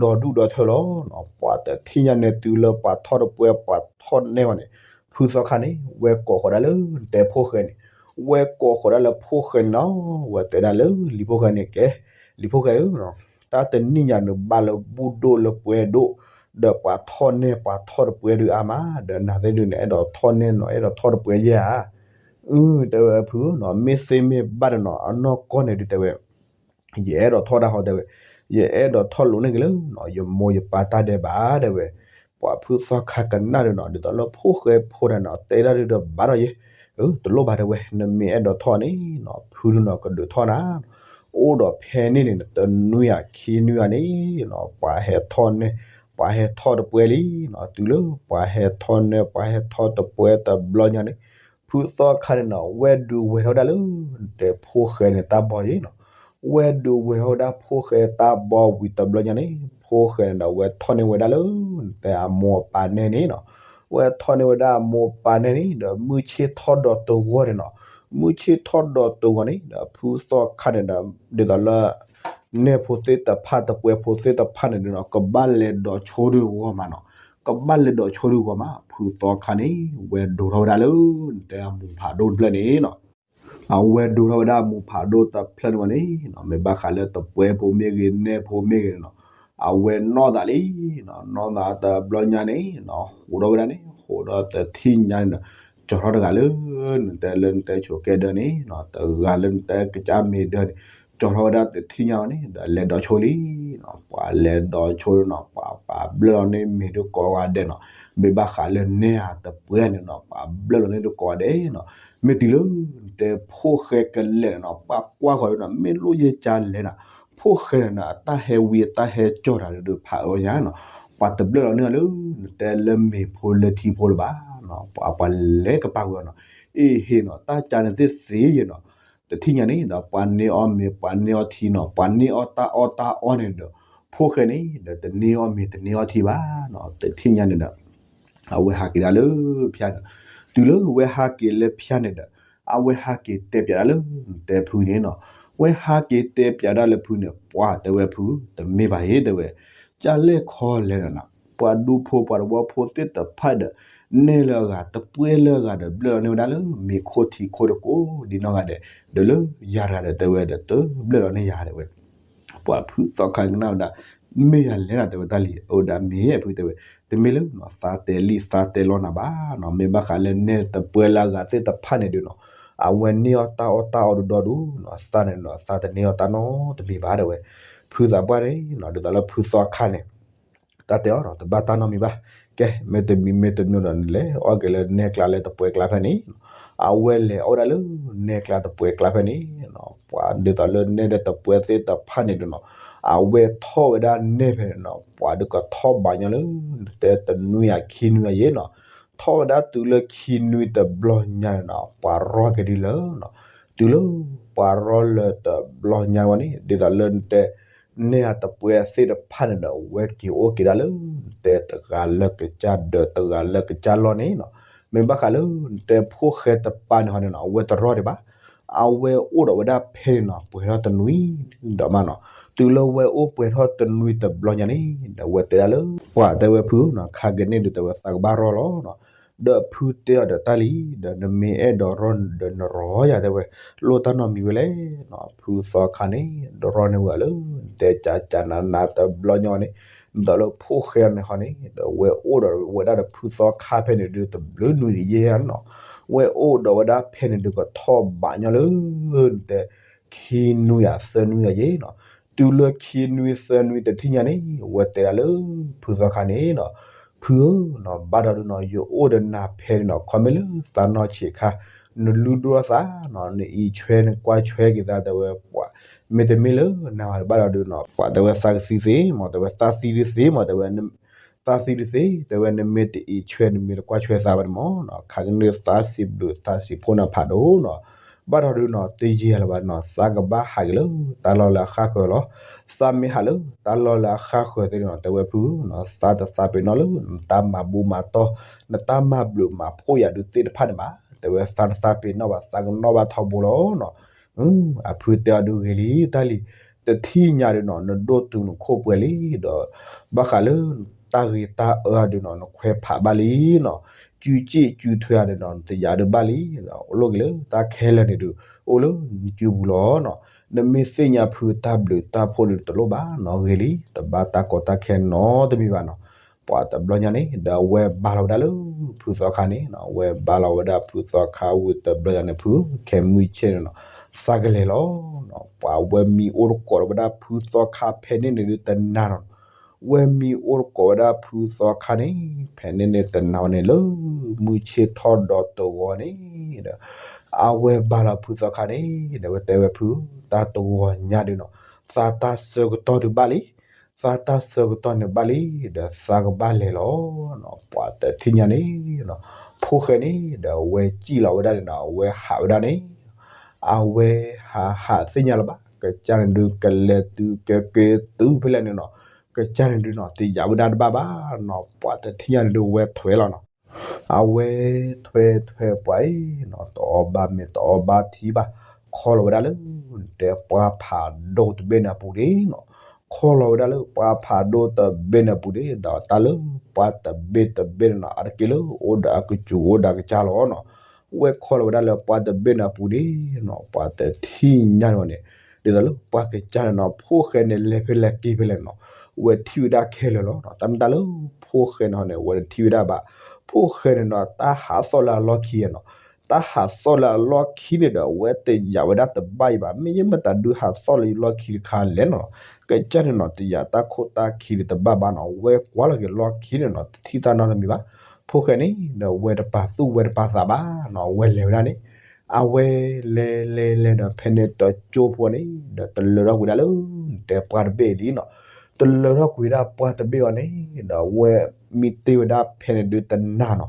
ဒီဒူၣ်ဒီထၢလီၤနီၤ, ပှၤတထံၣ်ညါန့ၣ်တုၤလၢပှၤထီၣ်တပှဲၤ ပှၤထီၣ်နဲၣ်ဝဲန့ၣ်, ဖုသီခါန့ၣ် ဝဲကိးဃီၤဒၣ်လၢ နတဲဖိၣ်ဃဲန့ၣ်, ဝဲကိးဃီၤဒၣ်လၢဖိၣ်ဃဲန့ၣ်နီၤ, ဝဲတဲဒၣ်လၢလံၤဖိၣ်ဃဲန့ၣ် ကဲ လံၤဖိၣ်ဃဲဧၢ, တၢ်တနံၣ်ညါနဘၣ်လၢဘူၣ်ဒိၣ်လၢပှဲၤဒိၣ်, ဒီးပှၤထီၣ်နဲၣ်ပှၤထီၣ်တပှဲၤဒုးအါမး, ဒီးနၤသ့ၣ်ဒုးန့ၣ် အဲၣ်ဒိးထီၣ်နဲၣ်နီၤ အဲၣ်ဒိးထီၣ်တပှဲၤယဲဧါ, အၢ တဲဝဲဖုနီၤ မ့ၢ်သ့မ့ၢ်ဘၣ်ဒီးနီၤ အနီၢ်ကီၢ်န့ၣ်ဒုးတဲဝဲ ယအဲၣ်ဒိးထီၣ်တၢ်ဃီတဲဝဲ, ယအဲၣ်ဒိးထီၣ်လိာ်န့ၢ်က့ၤလၢနီၤ ယမိၢ်ယပၢ်တၢ်ဒဲးဘးတဲဝဲ, ပှၤဖုသီခါကနၣ်ဒီးနီၤ ဒ်သိးလၢဖိၣ်ဃဲဖိတဂၤန့ၣ် တဲဒၣ်ဒုးဒီးဘၣ်ဒီးယဲ, အၢ တလိၣ်ဘၣ်တဲဝဲ, နမ့ၢ်အဲၣ်ဒိးထီၣ်န့ၣ်နီၤ ဖုဒုးနီၤကဒုးထီၣ်နၤ, အိၣ်ဒီးဖဲန့ၣ်န့ၣ် တနွံဧါခံနွံဧါန့ၣ်နီၤ ပှၤဟဲထီၣ်နဲၣ် ပှၤဟဲထီၣ်တပှဲၤလံနီၤ, တုၤလၢပှၤဟဲထီၣ်နဲၣ် ပှၤဟဲထီၣ်တပှဲၤတဘျီညါန့ၣ် ဖုသီခါန့ၣ်နီၤ ဝဲဒုးဝဲၤထီၣ်ဝဲဒၣ်လၢ နတဲဖိၣ်ဃဲန့ၣ်တၢ်ဘီယဲနီၤ, ဝဲဒုးဝဲၤထီၣ်ဝဲဒၣ်ဖိၣ်ဃဲတၢ်ဘီဝံၤတဘျီညါန့ၣ် ဖိၣ်ဃဲန့ၣ်ဒီး ဝဲထီၣ်န့ၢ်ဝဲဒၣ်လၢ နတဲအမိၢ်အပၢ်နဲၣ်န့ၣ်နီၤ, ဝဲထီၣ်န့ၢ်ဝဲဒၣ်အမိၢ်အပၢ်နဲၣ်န့ၣ် ဒီးမုၢ်ဆ့ၣ်ထီၣ်ဒီးတဂီၤန့ၣ်နီၤ, မုၢ်ဆ့ၣ်ထီၣ်ဒီးတဂီၤန့ၣ်ဒီး ဖုသီခါန့ၣ်ဒီး ဒ်သိးလၢ နဲၣ်ဖိသ့ၣ်တဖၣ်တပှဲၤဖိသ့ၣ်တဖၣ်န့ၣ်ဒီးနီၤ ကဘၣ်လဲၤဒိးဆိဒုးဂီၤမးနီၤ, ကဘၣ်လဲၤဒိးဆိဒုးဂီၤမး ဖုသီခါန့ၣ် ဝဲဒိးထီၣ်ဝဲဒၣ်လၢ နတဲအမိၢ်ဖးဒိၣ်တဖျၢၣ်န့ၣ်နီၤ, အဝဲဒိးထီၣ်ဝဲဒၣ်အမိၢ်ဖးဒိၣ်တဖျၢၣ်န့ၣ်ဝဲန့ၣ်နီၤ မ့ၢ်ဘၣ်ဃးလၢတပှဲၤဖိမ့ၢ်ဂ့ၤ နဲၣ်ဖိမ့ၢ်ဂ့ၤန့ၣ်နီၤ, အဝဲနီၢ်သးလံနီၤ, နီၢ်သးတဘျီညါန့ၣ်နီၤ, ဟူးထီၣ်ဝဲဒၣ်န့ၣ် ဟူးထီၣ်တထံၣ်ညါန့ၣ်ဒီး ကၠီထီၣ်တဂၤလၢ နတဲလၢနတဲဆိးကဲဒၢန့ၣ်နီၤ, တဂၤလၢနတဲကစၢ်မ့ၤဒၢန့ၣ်, ကၠီထီၣ်ဝဲဒၣ်တထံၣ်ညါန့ၣ်ဒီး လဲၤဒီးဆိလံနီၤ, ပှၤလဲၤဒီးဆိနီၤ, ပှၤပာ်ဘျၢၣ်လီၤန့ၢ်မ့ၤဒုကိးဂၤဒဲးနီၤ, မ့ၢ်ဘၣ်ဃးလၢနဲၣ်ဧါတပှဲၤန့ၣ်နီၤ, ပှၤဘျၢၣ်လီၤန့ၢ်ဒုကိးဂၤဒဲးနီၤ, မ့ၢ်တုၤလၢ နတဲဖိၣ်ဃဲကလဲာ်န့ၣ်နီၤ, ပှၤကွၢ်ဃီၤဒုနီၤ, မ့ၢ်လိၣ်ယဲၢ်ကၠါလဲၣ်နၤ, ဖိၣ်ဃဲန့ၣ်နီၤ အတၢ်ဟဲဝံၤ အတၢ်ဟဲကၠီၣ်တၢ်ဒုးဖးအၢညါနီၤ, ပှၤတဘျၢၣ်လီၤန့ၢ်အီၤလၢ နတဲလၢမ့ၤဖိလၢထံဖိလၢၤဘၣ်နီၤ, ပှၤပှၤလဲၤကပာ်ဝဲအီၤနီၤ, အ့ၣ်ဟ့ၣ်နီၤ, တၢ်ကၠါန့ၣ်သ့ၣ်သ့ယဲၢ်နီၤ, တထံၣ်ညါန့ၣ်ဒီး ပှၤန့ၢ်အီၣ်မ့ၤ ပှၤန့ၢ်အီၣ်ထံနီၤ, ပှၤန့ၢ်အီၣ်တၢ်အီၣ်တၢ်အီန့ၣ်ဒီး ဖိၣ်ဃဲန့ၣ်ဒီး တန့ၢ်အီၣ်မ့ၤတန့ၢ်အီၣ်ထံဘၣ်နီၤ, တထံၣ်ညါန့ၣ်ဒီး အဝဲဟးက့ၤဒၣ်လၢဖၠါန့ၣ်, တုၤလၢဝဲဟးက့ၤလၢဖၠါန့ၣ်ဒီး အဝဲဟးက့ၤတဲပၠးဒၣ်လၢ တဲဖုန့ၣ်နီၤ, ဝဲဟးက့ၤတဲပၠးဒၣ်လၢဖုန့ၣ် ပှၤတဲဝဲဖု တမ့ၢ်ဘၣ်ဟ့ၣ်တဲဝဲ, ကၠါလဲၣ်ခီလဲၣ်နၤ, ပှၤဒူဖိပှၤတဝီဖိသ့ၣ်တဖၣ်ဒီး နဲၣ်လၢအဂၤ တပှဲၤလၢအဂၤဒီး ဘျၢၣ်လီၤန့ၢ်ဝဲဒၣ်လၢ မ့ၤခိၣ်ထံခိၣ်တကိးဒ်နီၢ်ဂၤဒဲး, ဒီးလၢယၤတဂၤဒီးတဲဝဲဒီး တဘျၢၣ်လီၤန့ၢ်ယၤတဲဝဲ ပှၤဖုသီခါကနၣ်ဝဲဒၣ်, မ့ၢ်ယၤလဲၣ်နၤတဲဝဲတၢ်လံ, အိၣ်ဒၣ်မ့ၢ်ဖုတဲဝဲ, တမ့ၢ်လၢ သးတဲလံသးတဲလီနၤဘၣ်နီၤ, မ့ၢ်ဘၣ်ဃးလၢနဲၣ်တပှဲၤလၢအဂၤသ့ၣ်တဖၣ်န့ၣ်ဒုနီၤ, အဝဲန့ၢ်အီၣ်တၢ်အီၣ်တၢ်အီဒိၣ်ဒိၣ်ဒုနီၤ, သးန့ၣ်နီၤ သးတန့ၢ်အီၣ်တၢ်နီတမံၤဘၣ်တဲဝဲ, ဖုသးပှၢ်န့ၣ်နီၤ ဒ်သိးလၢဖုသီခါန့ၣ် တၢ်တဲအီၤနီၤ တဘၣ်တၢ်နီတမံၤဘၣ်, ကဲ မ့တမံၤမ့တမံၤဒီး နလဲၤအီၣ်က့ၤလၢနဲၣ်ကျါလၢတပှဲၤကျါဖဲန့ၣ်, အဝဲလဲၤအီၣ်ဝဲဒၣ်လၢ နဲၣ်ကျါတပှဲၤကျါဖဲန့ၣ်, ပှၤဒ်သိးလၢနဲၣ်ဒီးတပှဲၤသ့ၣ်တဖၣ်န့ၣ်ဒုနီၤ, အဝဲထီၣ်ဝဲဒၣ်နဲၣ်ဖဲန့ၣ်နီၤ, ပှၤဒုကထီၣ်ဘးညီလၢ တဲတနွံဧါခံနွံဧါယဲနီၤ, ထီၣ်ဝဲဒၣ်တုၤလၢခံနွံတဘျီညါန့ၣ်နီၤ ပှၤရီက့ၤဒ်လၢနီၤ, တုၤလၢပှၤရီလၢတဘျီညါဝဲန့ၣ် ဒ်သိးလၢနတဲ နဲၣ်အတပှဲၤသ့ၣ်တဖၣ်န့ၣ်ဒီး အဝဲက့ၤအိၣ်က့ၤဒၣ်လၢ နတဲတဂၤလၢကစၢ်ဒၢးတဂၤလၢကစၢ်လီၢ်န့ၣ်နီၤ, မ့ၢ်ဘၣ်ဃးလၢ နတဲဖိၣ်ဃဲတပၤန့ၣ်ဟီန့ၣ်နီၤ အဝဲတရီဒံးဘၣ်, အဝဲအိၣ်ဒီးဝဲဒၣ်ဖဲန့ၣ်နီၤ ပှဲၤထီၣ်တနွံဒီးမးနီၤ, တုၤလၢဝဲအိၣ်ပှဲၤထီၣ်တနွံတဘျီညါန့ၣ် ဒီးအဝဲတဲဒၣ်လၢ ပှၤတဲဝဲဖုနီၤ ခါက့ၤန့ၣ်ဒုးတဲဝဲသးကဘၣ်ရီလီၤနီၤ, ဒီးဖုတဲအီၤဒီးတၢ်လံ, ဒီးနမ့ၢ်အဲၣ်ဒိးရီဒီးနရီယၤတဲဝဲ, လိၣ်တၢ်နီတမံၤဝဲလဲၣ်နီၤ, ဖုသီခါန့ၣ် ဒီးရီန့ၢ်ဝဲလၢ နတဲကၢကၢနးနးတဘျီညါဝဲန့ၣ်, ဒ်သိးလၢဖိၣ်ဃဲအီၤန့ၣ်ဟီန့ၣ် ဒီးဝဲအိၣ်ဒီးဝဲဒၣ်ဒီးဖုသီခါဖဲန့ၣ်ဒုးတဘျုးနွံဒံးယဲၢ်နီၤ, ဝဲအိၣ်ဒီးဝဲဒၣ်ဖဲန့ၣ်ဒုးကထီၣ်ဘးညီလၢ နတဲ ခံနွံဧါသၢနွံဧါယဲၢ်နီၤ, တုၤလၢခံနွံသၢနွံတထံၣ်ညါန့ၣ် အဝဲတဲဒၣ်လၢ ဖုသီခါန့ၣ်နီၤ, ဖုဧၢနီၤ ဘၣ်ဒီးဒုးနီၤ ယအိၣ်ဒီးနၤဖဲန့ၣ်နီၤ ခီမ့ၢ်လၢသးနီၢ်ဆံးခါ နလုၢ်ဒိၣ်ထီၣ်သးနီၤ နအံးဆွဲနကွၢ်ဆွဲက့ၤသးတဲဝဲပှၤ, မ့တမ့ၢ်လၢနၤဘၣ်ဒီးဒုးနီၤ ပှၤတဲဝဲသးကသံသ့မး တဲဝဲသးသံဒုးသ့မး တဲဝဲ သးသံဒုးသ့ တဲဝဲနမ့ၢ်တအံးဆွဲနမ့ၢ်တကွၢ်ဆွဲသးဘၣ်န့ၣ်မးနီၤ ခးကန့ၢ်သးစံးဘျုးသးစံးဖှိၣ်နၤဖးဒိၣ်နီၤ, ဘၣ်ဒီးဒုးနီၤ တယံာ်လၢၤဘၣ်နီၤ သးကဘၣ်ဟးက့ၤလၢတၢ်လီၢ်လၢအဃၣ်ဃၢၤလီၤ, သးမ့ၢ်ဟးလၢတၢ်လီၢ်လၢအဃၣ်ဃၢၤသ့ၣ်နီၤ တဲဝဲဖုနီၤ သးတသးပ့ၤနီၣ်လၢ နတၢ်မၤဘူၣ်မၤတီၢ် နတၢ်မၤဘျုးမၤဖှိၣ်ယၤဒုးသ့ၣ်တဖၣ်န့ၣ်ဘၣ် တဲဝဲသးတသးပ့ၤနီၣ်ဘၣ် သးကနီၣ်ဘၣ်ထီဘိလီၤနီၤ အဖုတဲအီၤဒုးဂ့ၤလံတၢ်လံ, တထံၣ်ညါဒုးနီၤ နဒိၣ်တုၤနခိၣ်ပှဲၤလံဒီး ဘၣ်ဃးလၢ တၢ်ဂ့ၤတၢ်အၢဒုးနီၤ နခွဲးဖးဘၣ်လံနီၤ, စုစ့ၣ်စုထွဲဒုးနီၤ နတယာ်ဒုးဘၣ်လံ, အိၣ်လီၤက့ၤလၢတၢ်ခဲလၢာ်န့ၣ်ဒုး အိၣ်လၢနစုပူၤလီၤနီၤ, နမ့ၢ်သ့ၣ်ညါဖုတၢ်ဘျုးတၢ်ဖှိၣ်ဒုးတလိၣ်ဘၣ်နီၤ ဂ့ၤလံ တဘၣ်တၢ်ကီတၢ်ခဲနီတမံၤဘၣ်နီၤ, ပှၤတဘျီညါန့ၣ် ဒီးအဝဲဘါလီၤဝဲဒၣ်လၢ ဖုသီခါန့ၣ်နီၤ, အဝဲဘါလီၤဝဲဒၣ်ဖုသီခါဝံၤတဘျီညါန့ၣ် ဖုခဲမုၢ်ဆ့ၣ်န့ၣ်နီၤ, သးကလဲၤလီၤနီၤ, ပှၤဝဲမံအိၣ်တကိးလီၤဝဲဒၣ်ဖုသီခါဖဲန့ၣ်န့ၣ်ဒုးတနၤနီၤ, ဝဲမံအိၣ်တကိးဝဲဒၣ်ဖုသီခါန့ၣ် ဖဲန့ၣ်န့ၣ်တနၤဝဲန့ၣ်လၢ မုၢ်ဆ့ၣ်ထီၣ်ဒီးတဂီၤန့ၣ်ဒီး အဝဲဘါလီၤဖုသီခါန့ၣ် ဒီးဝဲတဲဝဲဖု တၢ်တဂီၤညါဒုးနီၤ သးတၢ်ဆၢကတီၢ်ဒုးဘၣ်လံ, သးတၢ်ဆၢကတီၢ်န့ၣ်ဘၣ်လံ ဒီးသးကဘၣ်လဲၤလီၤနီၤ, ပှၤတထံၣ်ညါန့ၣ်နီၤ ဖိၣ်ဃဲန့ၣ် ဒီးအဝဲစံၣ်လီၤဝဲဒၣ်န့ၣ်နီၤ အဝဲဟးဝဲဒၣ်န့ၣ် အဝဲဟးဟးသ့ၣ်ညါလၢၤဘၣ် ကစၢ်န့ၣ်ဒုးကလဲၤတုၤကက့ၤတုၤဖဲလဲၣ်န့ၣ်နီၤ, ကစၢ်န့ၣ်ဒုးနီၤ တယာ်ဝဲဒၣ်တဘၣ်ဘၣ်နီၤ, ပှၤတထံၣ်ညါန့ၣ်ဒုးဝဲထွဲလီၤနီၤ, အဝဲထွဲထွဲပှၤအံၤနီၤ တအီဘၣ်မ့ၤတအီဘၣ်ထံဘၣ်, ခီလီၤဝဲဒၣ်လၢ တဲပှၢ်ဖးဒိၣ်တဘ့ၣ်န့ၣ်အပူၤဒၣ်နီၤ, ခီလီၤဝဲဒၣ်လၢပှၢ်ဖးဒိၣ်တဘ့ၣ်န့ၣ်အပူၤဒၣ် ဒီးတၢ်လၢပှၢ်တဘ့ၣ်တဘ့ၣ်န့ၣ်နီၤ အါတက့ၢ်လၢအိၣ်ဒီးအကစူၤအိၣ်ဒီးအကစၢ်လီၤနီၤ, ဝဲခီလီၤဝဲဒၣ်လၢပှၢ်တဘ့ၣ်န့ၣ်အပူၤဒၣ်နီၤ ပှၤတထံၣ်ညါန့ၣ်န့ၣ် ဒ်သိးလၢပှၤကစၢ်န့ၣ်နီၤ ဖိၣ်ဃဲန့ၣ်လဲၤဖဲလဲၣ်က့ၤဖဲလဲၣ်နီၤ, ဝဲထံၣ်ဝဲဒၣ်ခဲလၢာ်လီၤ. တၢ်မ့ၢ်တၢ်လၢဖိၣ်ဃဲန့ၣ်ဟီန့ၣ် အဝဲတထံၣ်ဝဲဒၣ်ဘၣ်. ဖိၣ်ဃဲန့ၣ်ဒီး တၢ်ဟးသီၣ်လၢအလီၢ်ခံနီၤ, တၢ်ဟးသီၣ်လၢအလီၢ်ခံန့ၣ်ဒီး အဝဲတယာ်ဝဲဒၣ်တဘၣ်အံၤဘၣ်. မ့ၢ်ယမ့ၢ်တၢ်ဒုးဟးသီၣ်လၢယလီၢ်ခံတခါလဲၣ်နီၤ, ကစၢ်န့ၣ်နီၤ တယာ်တၢ်ခိၣ်တၢ်ခံဒီးတဘၣ်ဘၣ်နီၤ, ဝဲကွၢ်လီၤက့ၤလီၢ်ခံန့ၣ်နီၤ တထံၣ်တၢ်နီတမံၤဘၣ်. ဖိၣ်ဃဲန့ၣ်ဒီး ဝဲတပာ်သူၣ်ဝဲတပာ်သးဘၣ်နီၤ, အဝဲလဲၤဝဲဒၣ်န့ၣ် အဝဲလဲၤလဲၤလဲၤဒီး ဖဲန့ၣ်တကၠိဖိန့ၣ်ဒီး တလၢထီၣ်ကွံာ်ဒၣ်လၢ တဲပှၢ်တဘ့ၣ်လံနီၤ. တလၢထီၣ်ကွံာ်ဒၣ်ပှၢ်တဘ့ၣ်အီၤန့ၣ်ဒီး ဝဲမံတ့ၢ်ဝဲဒၣ်ဖဲန့ၣ်ဒုးတနၤနီၤ.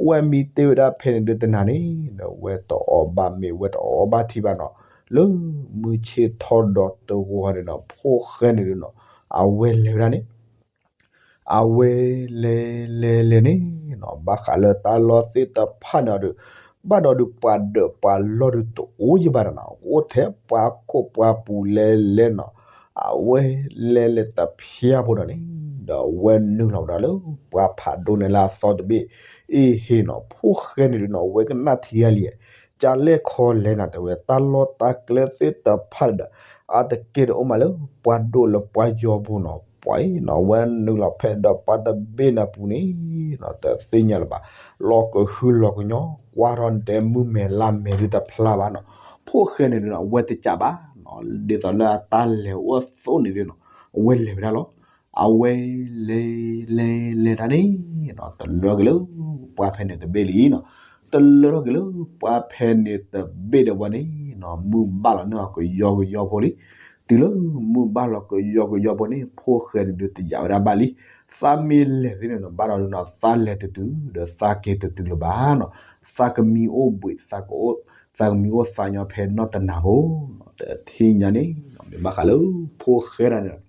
ဝဲမံတ့ၢ်ဝဲဒၣ်ဖဲန့ၣ်ဒုးတနၤန့ၣ်ဒီး ဝဲတအီၣ်ဘၣ်မ့ၤ ဝဲတအီဘၣ်ထံဘၣ်နီၤ. လၢမုၢ်ဆ့ၣ်ထီၣ်ဒီးတဂီၤန့ၣ်ဒီး ဖိၣ်ဃဲန့ၣ်ဒုးနီၤ အဝဲလဲၤဝဲဒၣ်န့ၣ် အဝဲလဲၤလဲၤလဲၤန့ၣ်နီၤ ဘၣ်ဃးလၢတၢ်လီၢ်သ့ၣ်တဖၣ်န့ၣ်ဒီး ဘၣ်ဒီးဒုးပှၤဒၢးပှၤလီၢ်ဒုးတအိၣ်ယဘၣ်ဒီးနီၤ, အိၣ်ထဲပှၤခိၣ်ပှၤပူၤလဲၤလဲၤနီၤ. အဝဲလဲၤလဲၤတဖျၢၣ်ဖိဒီးန့ၣ် ဒီးအဝဲနုာ်လီၤဝဲဒၣ်လၢပှၢ်ဖးဒိၣ်န့ၣ်လၢအသီတဘ့ၣ် အ့ဟ့နီၤ. ဖိၣ်ဃဲန့ၣ်ဒုးနီၤ အဝဲကနၣ်ထံဂၤလံ, ကလဲၣ်ခီလဲၣ်နၤ တဲဝဲ တၢ်လီၢ်တၢ်ကျဲသ့ၣ်တဖၣ်ဒီး အါတက့ၢ်ဒီးအိၣ်မးလၢပှၤဒိၣ်လၢပှၤယီၤပူၤနီၤ. ပှၤအံၤနီၤ အဝဲနုာ်လီၤဖဲဒီးပှၢ်တဘ့ၣ်န့ၣ်အပူၤန့ၣ်နီၤ တသ့ၣ်ညါလၢၤဘၣ်. လီၤကဟုလီၤကညီ ကွၢ်ထီၣ်နတဲမုၢ်မဲာ်လါမဲာ်ဒုးတဖျါဘၣ်နီၤ. ဖိၣ်ဃဲန့ၣ်ဒုးနီၤ အဝဲတကးဘၣ်နီၤ ဒ်သိးလၢအတၢ်လဲၤအိၣ်အသိးန့ၣ်ဒုးနီၤ အဝဲလဲၤဝဲဒၣ်လီၤ. အဝဲလဲၤလဲၤလဲၤတၢ်န့ၣ်နီၤ တလၢထီၣ်က့ၤလၢပှၢ်ဖဲန့ၣ်တဘ့ၣ်လံနီၤ. တလၢထီၣ်က့ၤလၢပှၢ်ဖဲန့ၣ်တဘ့ၣ်ဒီး ပှၤန့ၣ်နီၤ မုၢ်ဘၣ်လီၤန့ၢ်အီၤကယီကယီဖိလံ. တုၤလၢမုၢ်ဘၣ်လီၤကယီကယီဖိန့ၣ် ဖိၣ်ဃဲန့ၣ်ဒုးတယာ်ဝဲဒၣ်ဘၣ်လံ. သးမ့ၢ်လဲၤသ့န့ၣ်နီၤ ဘၣ်ဒီးဒုးနီၤ သးလဲၤတတုၤ ဒီးသးက့ၤတတုၤလၢၤဘၣ်နီၤ. သးကမံအိၣ်ဘှံး သးကမံအိၣ်သးညီဖဲနီၢ်တနၤဖိနီၤ. တထံၣ်ညါန့ၣ်နီၤ မ့ၢ်ဘၣ်ဃးလၢဖိၣ်ဃဲတၢ်န့ၣ်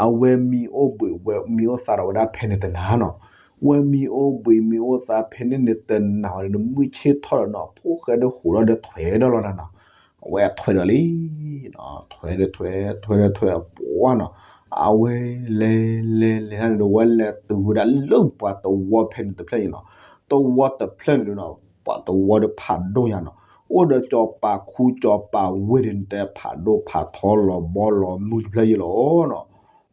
အဝဲမံအိၣ်ဘှံး ဝဲမံအိၣ်သးဒီးဝဲဒၣ်ဖဲန့ၣ်တနၤနီၤ. ဝဲမံအိၣ်ဘှံးမံအိၣ်သးဖဲန့ၣ်န့ၣ်တနၤဝဲဒီး မုၢ်ဆ့ၣ်ထီၣ်ဒီးနီၤ ဖိၣ်ဃဲဒီးဟူးထီၣ်ဒီးထွဲဒီးလီၤနၤနီၤ. အဝဲထွဲဒီးလံ ထွဲဒီးထွဲ ထွဲဒီးထွဲပှၢ်နီၤ. အဝဲလဲၤလဲၤလဲၤတၢ်န့ၣ်ဒီး ဝဲလဲၤတုၤဝဲဒၣ်လၢပှၤတဝီဖဲန့ၣ်တဖျၢၣ်အံၤနီၤ. တဝီတဖျၢၣ်န့ၣ်ဒီးနီၤ ပှၤတဝီဒီးဖးဒိၣ်ညါနီၤ. အိၣ်ဒီးကၠီၤပၤခူကၠီၤပၤဝ့ၢ်ဒီး နတဲဖးဒိၣ်ဖးထီလီၤဘီလီၤမုၢ်တဖျၢၣ်အံၤလီၤနီၤ.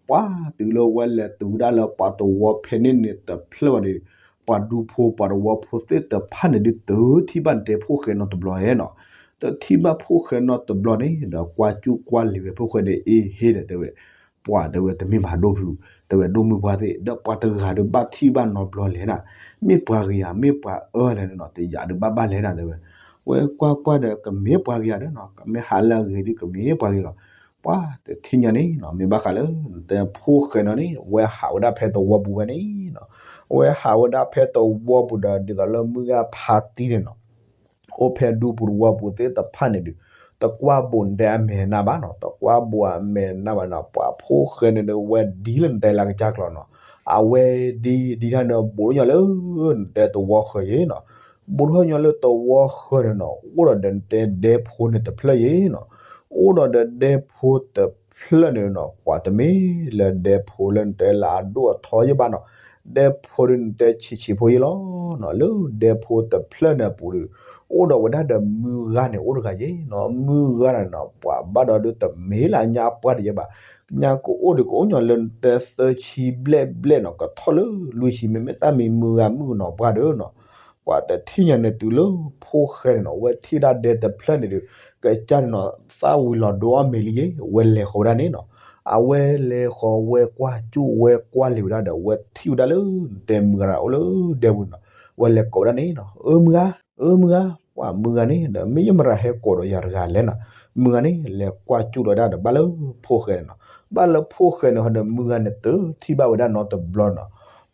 ပှၤတုၤလၢဝဲလဲၤတုၤဝဲဒၣ်လၢပှၤတဝီဖဲန့ၣ်န့ၣ်တဖျၢၣ်ဘၣ်န့ၣ် ပှၤဒူဖိပှၤတဝီဖိသ့ၣ်တဖၣ်န့ၣ်ဒုး တထံၣ်ဘၣ်နတဲဖိၣ်ဃဲနီတဘျီဧါနီၤ. တထံၣ်ဘၣ်ဖိၣ်ဃဲနီတဘျီန့ၣ်ဒီး ကွၢ်ကူၣ်ကွၢ်လံၤဝဲဖိၣ်ဃဲဒီး အ့ဟ့ဒီးတဲဝဲ ပှၤတဲဝဲတမ့ၢ်ဘၣ်ဒိၣ်ဖု တဲဝဲဒိၣ်မုၢ်ပှၢ်သ့ၣ် ဒီးပှၤတဂၤဒီးဘၣ်ထံၣ်ဘၣ်နီတဘျီလဲၣ်နၤ. မ့ၢ်ပှၤဂ့ၤဧါ မ့ၢ်ပှၤအၢလဲၣ်န့ၣ်နီၤ တယာ်ဒုးဘၣ်ဘၣ်လဲၣ်နၤ တဲဝဲ. ဝဲကွၢ်ကွၢ်ဒီး ကမ့ၢ်ပှၤဂ့ၤဧါဒီးနီၤ ကမ့ၢ်ဟးလၢအဂ့ၤဒုး ကမ့ၢ်ပှၤဂ့ၤလီၤ. ပှၤတထံၣ်ညါန့ၣ်နီၤ မ့ၢ်ဘၣ်ဃးလၢ နတဲဖိၣ်ဃဲနီၤန့ၣ် ဝဲဟးဝဲဒၣ်ဖဲတဝီပူၤဝဲန့ၣ်နီၤ. ဝဲဟးဝဲဒၣ်ဖဲတဝီပူၤဒီး ဒ်သိးလၢမုၢ်ဂၤဖးတံၢ်န့ၣ်နီၤ အိၣ်ဖဲဒူပူၤတဝီပူၤသ့ၣ်တဖၣ်န့ၣ်ဒုး တကွၢ်ဘိးနတဲအမဲာ်နါဘၣ်နီၤ တကွၢ်ဘိးအမဲာ်နါဘၣ်နီၤ. ပှၤဖိၣ်ဃဲန့ၣ်ဒီး ဝဲဒ်လၢနတဲလၢကစၢ်ကျိာ်နီၤ. အဝဲဒ် ဒ်တၢ်န့ၣ် ဘိးလၢညါလၢ နတဲတဝီဃၢၤယ့ၤနီၤ. ဘိးထီၣ်ညီလၢတဝီဃၢၤန့ၣ်နီၤ အိၣ်ဒီးဒီးနတဲဒဲဖိန့ၣ်တဖျၢၣ်ယ့ၤနီၤ. အိၣ်ဒီးဒီးဒဲဖိတဖျၢၣ်န့ၣ်နီၤ ပှၤတမ့ၢ်လၢဒဲဖိလၢနတဲလၢအဒိၣ်အထီယ့ၤဘၣ်နီၤ. ဒဲဖိဒုးနတဲဆံးဆံးဖိယ့ၤလီၤနီၤ. လၢဒဲဖိတဖျၢၣ်န့ၣ်အပူၤဒီး အိၣ်ဒီးဝဲဒၣ်ဒီးမုၢ်ဂၤန့ၣ်အိၣ်တဂၤယ့ၤနီၤ. မုၢ်ဂၤန့ၣ်နီၤ ပှၤဘၣ်ဒီးဒုးတမ့ၢ်လၢညါပှၢ်တယဲၢ်ဘၣ်. ညါကအိၣ်ဒီးကအိၣ်ညီလၢနတဲသၢဆံဘျဲၣ်ဘျဲၣ်နီၤ ကထီၣ်လၢလွံၢ်ဆံ မ့မ့ၢ်တၢ်မံၤမုၢ်ဂၤမုၣ်ကနီၤပှၢ်ဒီးနီၤ. ပှၤတထံၣ်ညါန့ၣ်တုၤလၢဖိၣ်ဃဲန့ၣ်နီၤ ဝဲထံၣ်ဝဲဒၣ်ဒဲတဖျၢၣ်န့ၣ်ဒီး ကစၢ်န့ၣ်နီၤ သၣ်ဝံၤလီၤဒိအီၣ်မ့ၤလံယ့ၤ ဝဲလဲၤဃီၤဝဲဒၣ်န့ၣ်နီၤ. အဝဲလဲၤဃီၤဝဲကွၢ်ကူၣ်ဝဲကွၢ်လံၤဝဲဒၣ်ဒီး ဝဲထံၣ်ဝဲဒၣ်လၢ နတဲမုၢ်ဂၤအိၣ်လၢဒဲပူၤန့ၣ်နီၤ. ဝဲလဲၤကိးဝဲဒၣ်န့ၣ်နီၤ အၢမုၢ်ဂၤ အၢမုၢ်ဂၤ ပှၤမုၢ်ဂၤန့ၣ်ဒီး မ့ၢ်ယမရၤဟဲကိးဒီးယၤတဂၤလဲၣ်နီၤ. မုၢ်ဂၤန့ၣ် လဲၤကွၢ်ကူၣ်လီၤဝဲဒၣ်ဒီး ဘၣ်လၢဖိၣ်ဃဲန့ၣ်နီၤ. ဘၣ်လၢဖိၣ်ဃဲန့ၣ်ဟီဒီး မုၢ်ဂၤန့ၣ်တထံၣ်ဘၣ်ဝဲဒၣ်နီတဘျီနီၤ.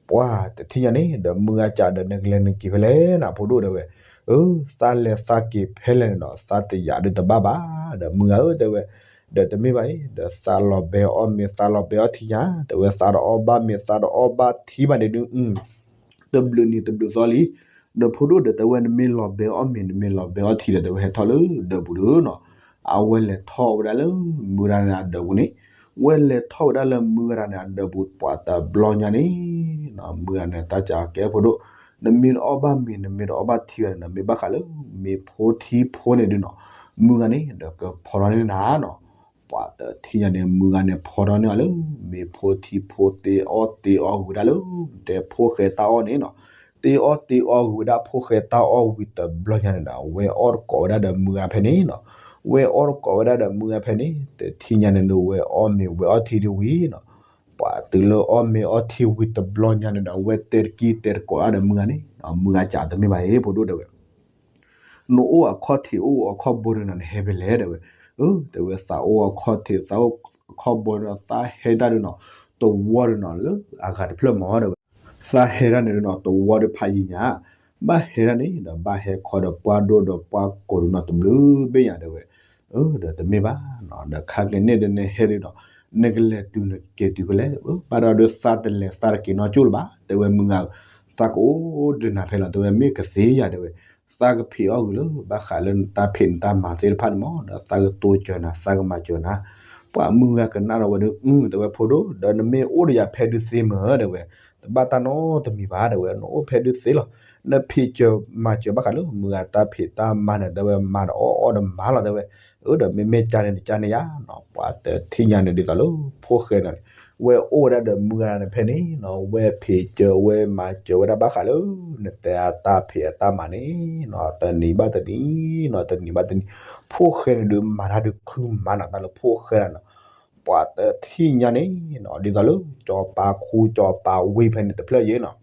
ပှၤတထံၣ်ညါန့ၣ်ဒီး မုၢ်ဂၤကးဒီး နကလဲၤနက့ၤဖဲလဲၣ်နၤ ဖိဒိၣ်တဲဝဲ. အၢ သးလဲၤသးက့ၤဖဲလဲၣ်န့ၣ်နီၤ သးတယာ်ဒုးတဘၣ်ဘၣ် ဒီးမုၢ်ဂၤဧၢ တဲဝဲ. ဒီးတမ့ၢ်ဘၣ်အံၤ ဒီးသးလီၤဘဲအီၣ်မ့ၤ သးလီၤဘဲအီၣ်ထံညါ တဲဝဲ သးတအီၣ်ဘၣ်မ့ၤ သးတအီၣ်ဘၣ်ထံဘၣ်န့ၣ်ဒုး တဘျုးနံၤတဘျုးသီလံ. ဒီးဖိဒိၣ်ဒီးတဲဝဲ နမ့ၢ်လီၤဘဲအီၣ်မ့ၤ နမ့ၢ်လီၤဘဲအီၣ်ထံဒီး တဲဝဲဟဲထီၣ်လၢဒၢးပူၤဒီးနီၤ. အဝဲလဲၤထီၣ်ဝဲဒၣ်လၢမုၢ်ဂၤန့ၣ်အဒၢးပူၤန့ၣ်. ဝဲလဲၤထီၣ်ဝဲဒၣ်လၢမုၢ်ဂၤန့ၣ်အဒၢးပူၤ ပှၤတဘျီညါန့ၣ်နီၤ မုၢ်ဂၤန့ၣ် တၢ်ကးကဲဖိဒိၣ် နမ့ၢ်တအီၣ်ဘၣ်မ့ၤ နမ့ၢ်တအီၣ်ဘၣ်ထံဘၣ်န့ၣ်နီၤ မ့ၢ်ဘၣ်ဃးလၢ မ့ၤဖိထံဖိန့ၣ်ဒုးနီၤ မုၢ်ဂၤန့ၣ်ဒီးကဖီထီၣ်န့ၢ်နၤနီၤ. ပှၤတထံၣ်ညါန့ၣ် မုၢ်ဂၤန့ၣ်ဖီထီၣ်န့ၢ်အီၤလၢ မ့ၢ်ဖိထံဖိတ့အီၣ်တ့အီဂုၤဝဲဒၣ်လၢ တဲဖိၣ်ဃဲတၢ်အီၣ်န့ၣ်နီၤ, တ့အီၣ်တ့အီဂုၤဝဲဒၣ်ဖိၣ်ဃဲတၢ်အီၣ်ဝံၤတဘျီညါန့ၣ်ဒီး ဝဲအီၣ်တကိးဝဲဒၣ်ဒီးမုၢ်ဂၤဖဲန့ၣ်နီၤ, ဝဲအီၣ်တကိးဝဲဒၣ်ဒီးမုၢ်ဂၤဖဲန့ၣ် တထံၣ်ညါန့ၣ်ဒုး ဝဲအီၣ်မ့ၤဝဲအီထံဒုးဝံၤနီၤ, ပှၤတုၤလၢအီၣ်မ့ၤအီထံဝံၤတဘျီညါန့ၣ်ဒီး ဝဲတဲတကံၢ်တဲတကိးဒၣ်ဒီးမုၢ်ဂၤန့ၣ်, မုၢ်ဂၤစံးတမ့ၢ်ဘၣ်အံၤ ဖိဒိၣ်တဲဝဲ နအိၣ်အခီၣ်ထံးအိၣ်အခီၣ်ဘိဒုးနီၤ နဟဲဖဲလဲၣ်တဲဝဲ, အၢ တဲဝဲ သးအိၣ်အခီၣ်ထံးသးအိၣ်အခီၣ်ဘိဒီး သးဟဲတၢ်ဒုးနီၤ တဝီဒုးနီၤ လၢအဂၤတဖျၢၣ်မးတဲဝဲ, သးဟဲတၢ်န့ၣ်ဒုးနီၤ တဝီဒုးဖးယံာ်ညါ, ဘၣ်ဟဲတၢ်န့ၣ်ဒီး ဘၣ်ဟဲခီဒီးပှၢ်ဒိၣ်ဒီးပှၢ်ကိးဒုးနီၤ တဘျုးဘ့ၣ်ညါတဲဝဲ, အၢ ဒီးတမ့ၢ်ဘၣ်နီၤ ဒီးခါကန့ၢ်ဒုးနဟဲဒုးနီၤ နကလဲၤတုၤနက့ၤတုၤဖဲလဲၣ်, ဘၣ်ဒီးဒုးသးတလဲၤသးတက့ၤနီတကၠိၢ်လၢၤဘၣ် တဲဝဲမုၢ်ဂၤ, သးကအိၣ်ဒုးနၤဖဲလီၤ တဲဝဲ မ့ၢ်ကသ့ယၤတဲဝဲ, သးကဖံးအီၣ်ဂုၤလၢ ဘၣ်ဃးလၢနတၢ်ဖံးနတၢ်မၤသ့ၣ်တဖၣ်န့ၣ်မး ဒီးသးကတိစၢၤနၤ သးကမၤစၢၤနၤ, ပှၤမုၢ်ဂၤကနၣ်ဒီးဝဲဒုး အု တဲဝဲ ဖိဒိၣ် ဒီးနမ့ၢ်အိၣ်ဒီးယၤဖဲဒုးသ့မ့ၢ်တဲဝဲ, တဘၣ်တၢ်နီတမံၤဘၣ်တဲဝဲ နအိၣ်ဖဲဒုးသ့လီၤ, နဖံးစၢၤမၤစၢၤဘၣ်ဃးလၢမုၢ်ဂၤတၢ်ဖံးတၢ်မၤန့ၣ် တဲဝဲ မၤဒီးအီၣ်အီၣ်ဒီးမၤလီၤတဲဝဲ, အၢ ဒီးမ့မ့ၢ်ကန့ၣ်တကန့ၣ်ယါနီၤ ပှၤတထံၣ်ညါန့ၣ်ဒ်သိးလၢ ဖိၣ်ဃဲန့ၣ် ဝဲအိၣ်ဝဲဒၣ်ဒီးမုၢ်ဂၤန့ၣ်ဖဲန့ၣ်နီၤ ဝဲဖံးစၢၤဝဲမၤစၢၤဝဲဒၣ်ဘၣ်ဃးလၢ နတဲအတၢ်ဖံးအတၢ်မၤန့ၣ်နီၤ တနံၤဘၣ်တနံၤနီၤ တနံၤဘၣ်တနံၤ, ဖိၣ်ဃဲန့ၣ်ဒုးမၤတၢ်ဒုးခုမးနီၤ တၢ်လၢဖိၣ်ဃဲဒၣ်နီၤ, ပှၤတထံၣ်ညါန့ၣ်နီၤ ဒ်သိးလၢ ကၠီၤပၤခူကၠီၤပၤဝ့ၢ်ဖဲန့ၣ်တဖျၢၣ်ယဲနီၤ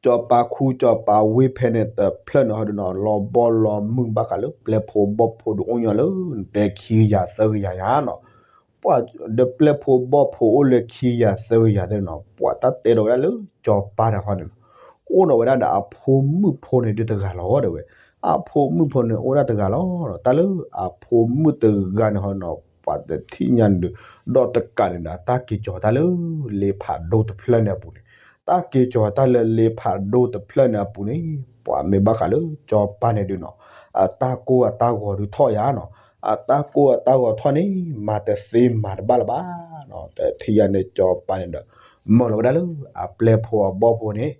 ကၠီၤပၤခူကၠီၤပၤဝ့ၢ်ဖဲန့ၣ်တဖျၢၣ်န့ၣ်ဟီဒုးနီၤ လီၤဘီၣ်လီၤမုၢ်ဘၣ်ဃးလၢပျဲၢ်ဖိဘီၣ်ဖိဒုးအိၣ်ညီလၢ နတဲခံကယၤသၢကယၤယါနီၤ, ပှၤဒီးပျဲၢ်ဖိဘီၣ်ဖိအိၣ်လၢခံကယၤသၢကယၤသ့ၣ်နီၤ ပှၤတၢ်တဲဒီးဝဲဒၣ်လၢ ကၠီၤပၤန့ၣ်ဟီန့ၣ်နီၤ, အိၣ်ဒီးဝဲဒၣ်ဒီးအဖိမုၣ်ဖိန့ၣ်ဒုးတဂၤလီၤတဲဝဲ, အဖိမုၣ်ဖိန့ၣ်အိၣ်ဒၣ်တဂၤလီၤ, တၢ်လၢအဖိမုၣ်တဂၤန့ၣ်ဟီနီၤ ပှၤတထံၣ်ညါန့ၣ်ဒုး ဒီးတကးန့ၣ်ဒီး တၢ်က့ၤကၠီၤတၢ်လၢ လ့ဖးဒိၣ်တဖျၢၣ်န့ၣ်အပူၤန့ၣ်, တၢ်က့ၤကၠီၤတၢ်လၢလ့ဖးဒိၣ်တဖျၢၣ်န့ၣ်အပူၤန့ၣ် ပှၤမ့ၢ်ဘၣ်ဃးလၢကၠီၤပၤန့ၣ်ဒုးနီၤ, အတၢ်ကိၢ်အတၢ်ဂီၤဒုးထီၣ်ယါနီၤ, အတၢ်ကိၢ်အတၢ်ဂီၤထီၣ်န့ၣ် မၤတသ့မၤတဘၣ်လၢၤဘၣ်နီၤ, တထံၣ်ညါန့ၣ်ကၠီၤပၤန့ၣ်ဒီး မၢလီၤဝဲဒၣ်လၢအပျဲၢ်ဖိအဘီၣ်ဖိန့ၣ်,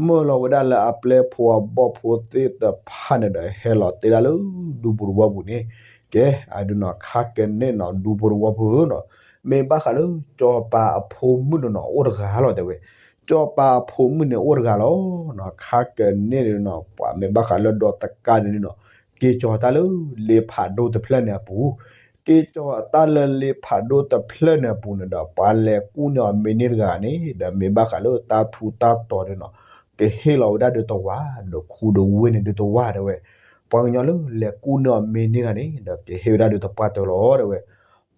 မၢလီၤဝဲဒၣ်လၢအပျဲၢ်ဖိအဘီၣ်ဖိသ့ၣ်တဖၣ်န့ၣ်ဒီး ဟဲလီၤတဲဒၣ်လၢဒူပူၤတဝီပူၤန့ၣ်, ကဲ အဒုးနီၤ ခါကန့ၢ်နီၤ ဒူဖိတဝီဖိဧၢနီၤ, မ့ၢ်ဘၣ်ဃးလၢကၠီၤပၤအဖိမုၣ်န့ၣ်နီၤ အိၣ်တဂၤလီၤတဲဝဲ, ကၠီၤပၤအဖိမုၣ်န့ၣ်အိၣ်တဂၤလီၤနီၤ, ခါကန့ၢ်န့ၣ်နီၤ ပှၤမ့ၢ်ဘၣ်ဃးလၢဒီးတကးန့ၣ်နီၤ, က့ၤကၠီၤတၢ်လၢလ့ဖးဒိၣ်တဖျၢၣ်န့ၣ်အပူၤ, က့ၤကၠီၤတၢ်လၢလ့ဖးဒိၣ်တဖျၢၣ်န့ၣ်အပူၤန့ၣ်ဒီး ပှၤလဲၤကူၣ်န့ၢ်အီၤမ့ၢ်န့ၢ်တဂၤန့ၣ် ဒီးမ့ၢ်ဘၣ်ဃးလၢတၢ်ထူးတၢ်တီၤန့ၣ်နီၤ, ကဟ့ၣ်လီၤဝဲဒၣ်ဒုးတဝၢ်, ဒီးခူဒီးဝ့ၢ်န့ၣ်ဒုးတဝၢ်တဲဝဲ, ပှၤကညီလၢလဲၤကူၣ်န့ၢ်အီၤမ့ၢ်န့ၢ်တဂၤန့ၣ် ဒီးကဟ့ၣ်ဝဲဒၣ်ဒုးတပှၢ်တၢၢ်လီၤတဲဝဲ,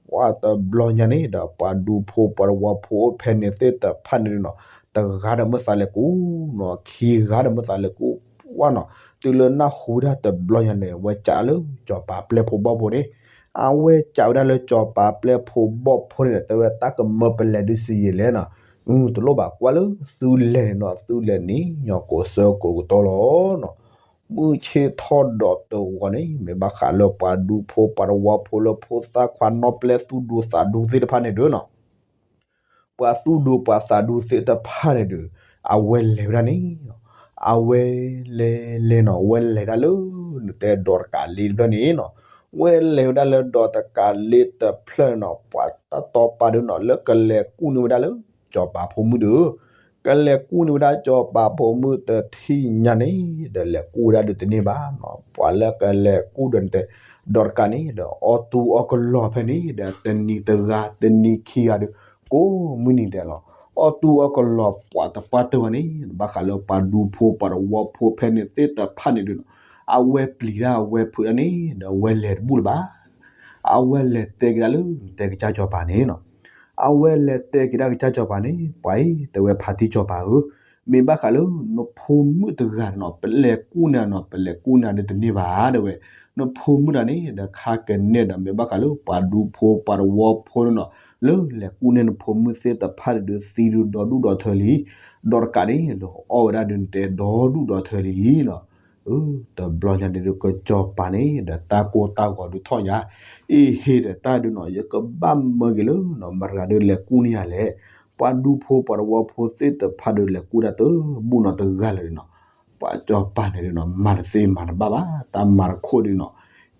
ပှၤတဘျီညါန့ၣ်ဒီး ပှၤဒူဖိပှၤတဝီဖိအိၣ်ဖဲန့ၣ်သ့ၣ်တဖၣ်န့ၣ်ဒုးနီၤ, တဂၤဒီးမ့ၢ်သးလဲၤကူၣ်နီၤ, ခံဂၤဒီးမ့ၢ်သးလဲၤကူၣ်ဝဲနီၤ, တုၤလၢနၢ်ဟူဝဲဒၣ်တဘျီညါန့ၣ် ဝဲစံးလၢကၠီၤပၤပျဲၢ်ဖိဘီၣ်ဖိန့ၣ်, အဝဲစံးဝဲဒၣ်လၢကၠီၤပၤပျဲၢ်ဖိဘီၣ်ဖိန့ၣ်ဒီး တဲဝဲတၢ်ကမၢပလဲၤဒုးစံယံာ်လဲၣ်နီၤ, တလိၣ်ဘၣ်ကွၢ်လၢသုလဲၤန့ၣ်နီၤ, သုလဲၤန့ၣ် ညီကိးစၢကိးကတီလီၤနီၤ မုၢ်ဆ့ၣ်ထီၣ်ဒီးတဂီၤန့ၣ် မ့ၢ်ဘၣ်ဃးလၢပှၤဒူဖိပှၤတဝီဖိလၢဖိသၣ်ခွါနီၣ်ပျဲၢ်သူၣ်ဒူသးဒူသ့ၣ်တဖၣ်န့ၣ်ဒုးနီၤ, ပှၤသူၣ်ဒူပှၤသးဒူသ့ၣ်တဖၣ်န့ၣ်ဒုး အဝဲလဲၤဝဲဒၣ်န့ၣ်, အဝဲလဲၤလဲၤနီၤ ဝဲလဲၤဒၣ်လၢ နတဲဒီးတကးလ့တဖျၢၣ်န့ၣ်နီၤ, ဝဲလဲၤဝဲဒၣ်လၢဒီးတကးလ့တဖျၢၣ်န့ၣ်နီၤ ပှၤတၢ်တီပာ်ဒုးနီၤ လၢကလဲၤကူၣ်န့ၢ်ဝဲဒၣ်လၢ ကၠီၤပၤဖိမုၣ်ဒုး ကလဲၤကူၣ်န့ၢ်ဝဲဒၣ်ကၠီၤပၤဖိမုၣ်တထံၣ်ညါန့ၣ် ဒီးလဲၤကူၣ်ဝဲဒၣ်ဒုးတန့ၢ်ဘၣ်နီၤ, ပှၤလၢကလဲၤကူၣ်ဒီးနတဲ ဒီးတကးန့ၣ်ဒီး အီၣ်တူၢ်အီၣ်ကလီၤဖဲန့ၣ်ဒီး တနံၤတဂၤ တနံၤခံဂၤဒုး ကိးမုၢ်နံၤဒဲးလီၤ, အီၣ်တူၢ်အီၣ်ကလီၤပှၤတပှၢ်တၢၢ်ဝဲန့ၣ် ဘၣ်ဃးလၢပှၤဒူဖိပှၤတဝီဖိဖဲန့ၣ်သ့ၣ်တဖၣ်န့ၣ်ဒုးနီၤ, အဝဲပျံၤတၢ်အဝဲဖုးတၢ်န့ၣ်ဒီး အဝဲလဲၤတဘူၣ်လၢၤဘၣ် အဝဲလဲၤတဲက့ၤဒၣ်လၢ တဲကစၢ်ကၠီၤပၤန့ၣ်နီၤ, အဝဲလဲၤတဲက့ၤဒၣ်ကစၢ်ကၠီၤပၤန့ၣ် ပှၤအံၤ တဲဝဲဖါတံၢ်ကၠီၤပၤဧၢ, မ့ၢ်ဘၣ်ဃးလၢ နဖိမုၣ်တဂၤန့ၣ်နီၤ ပလဲၤကူၣ်န့ၢ်နီၤ ပလဲၤကူၣ်န့ၢ်ဒုးတန့ၢ်ဘၣ်တဲဝဲ, နဖိမုၣ်တဂၤန့ၣ်ဒီး ခါကနဲဒီး မ့ၢ်ဘၣ်ဃးလၢပှၤဒူဖိပှၤတဝီဖိန့ၣ်နီၤ လၢလဲၤကူၣ်န့ၢ်နဖိမုၣ်သ့ၣ်တဖၣ်ဒုးသံဒုးဒီဒူၣ်ဒီထၢလံ, ဒီးတကးန့ၣ် လၢအီၣ်ဝဲဒၣ်ဒုးနတဲဒီဒူၣ်ဒီထၢလံနီၤ တဘျီညါန့ၣ်ဒုး ကစၢ်ကၠီၤပၤန့ၣ်ဒီး တၢ်ကိၢ်တၢ်ဂီၤဒုးထီၣ်ညါ, အ့ဟ့ၣ်ဒီးတၢ်ဒုးနီၤ ယကဘၣ်မၢက့ၤလၢနီၤ မတၤတဂၤဒုးလဲၤကူၣ်န့ၢ်ယၤလဲၣ်, ပှၤဒူဖိပှၤတဝီဖိသ့ၣ်တဖၣ်ဒုးလဲၤကူၣ်တၢ်တဘူၣ်နီၤတဂၤလၢာ်နီၤ, ပှၤကၠီၤပၤန့ၣ်ဒုးနီၤ မၤတသ့မၤတဘၣ်ဘၣ် တၢ်မၤတခိၣ်ဒုးနီၤ,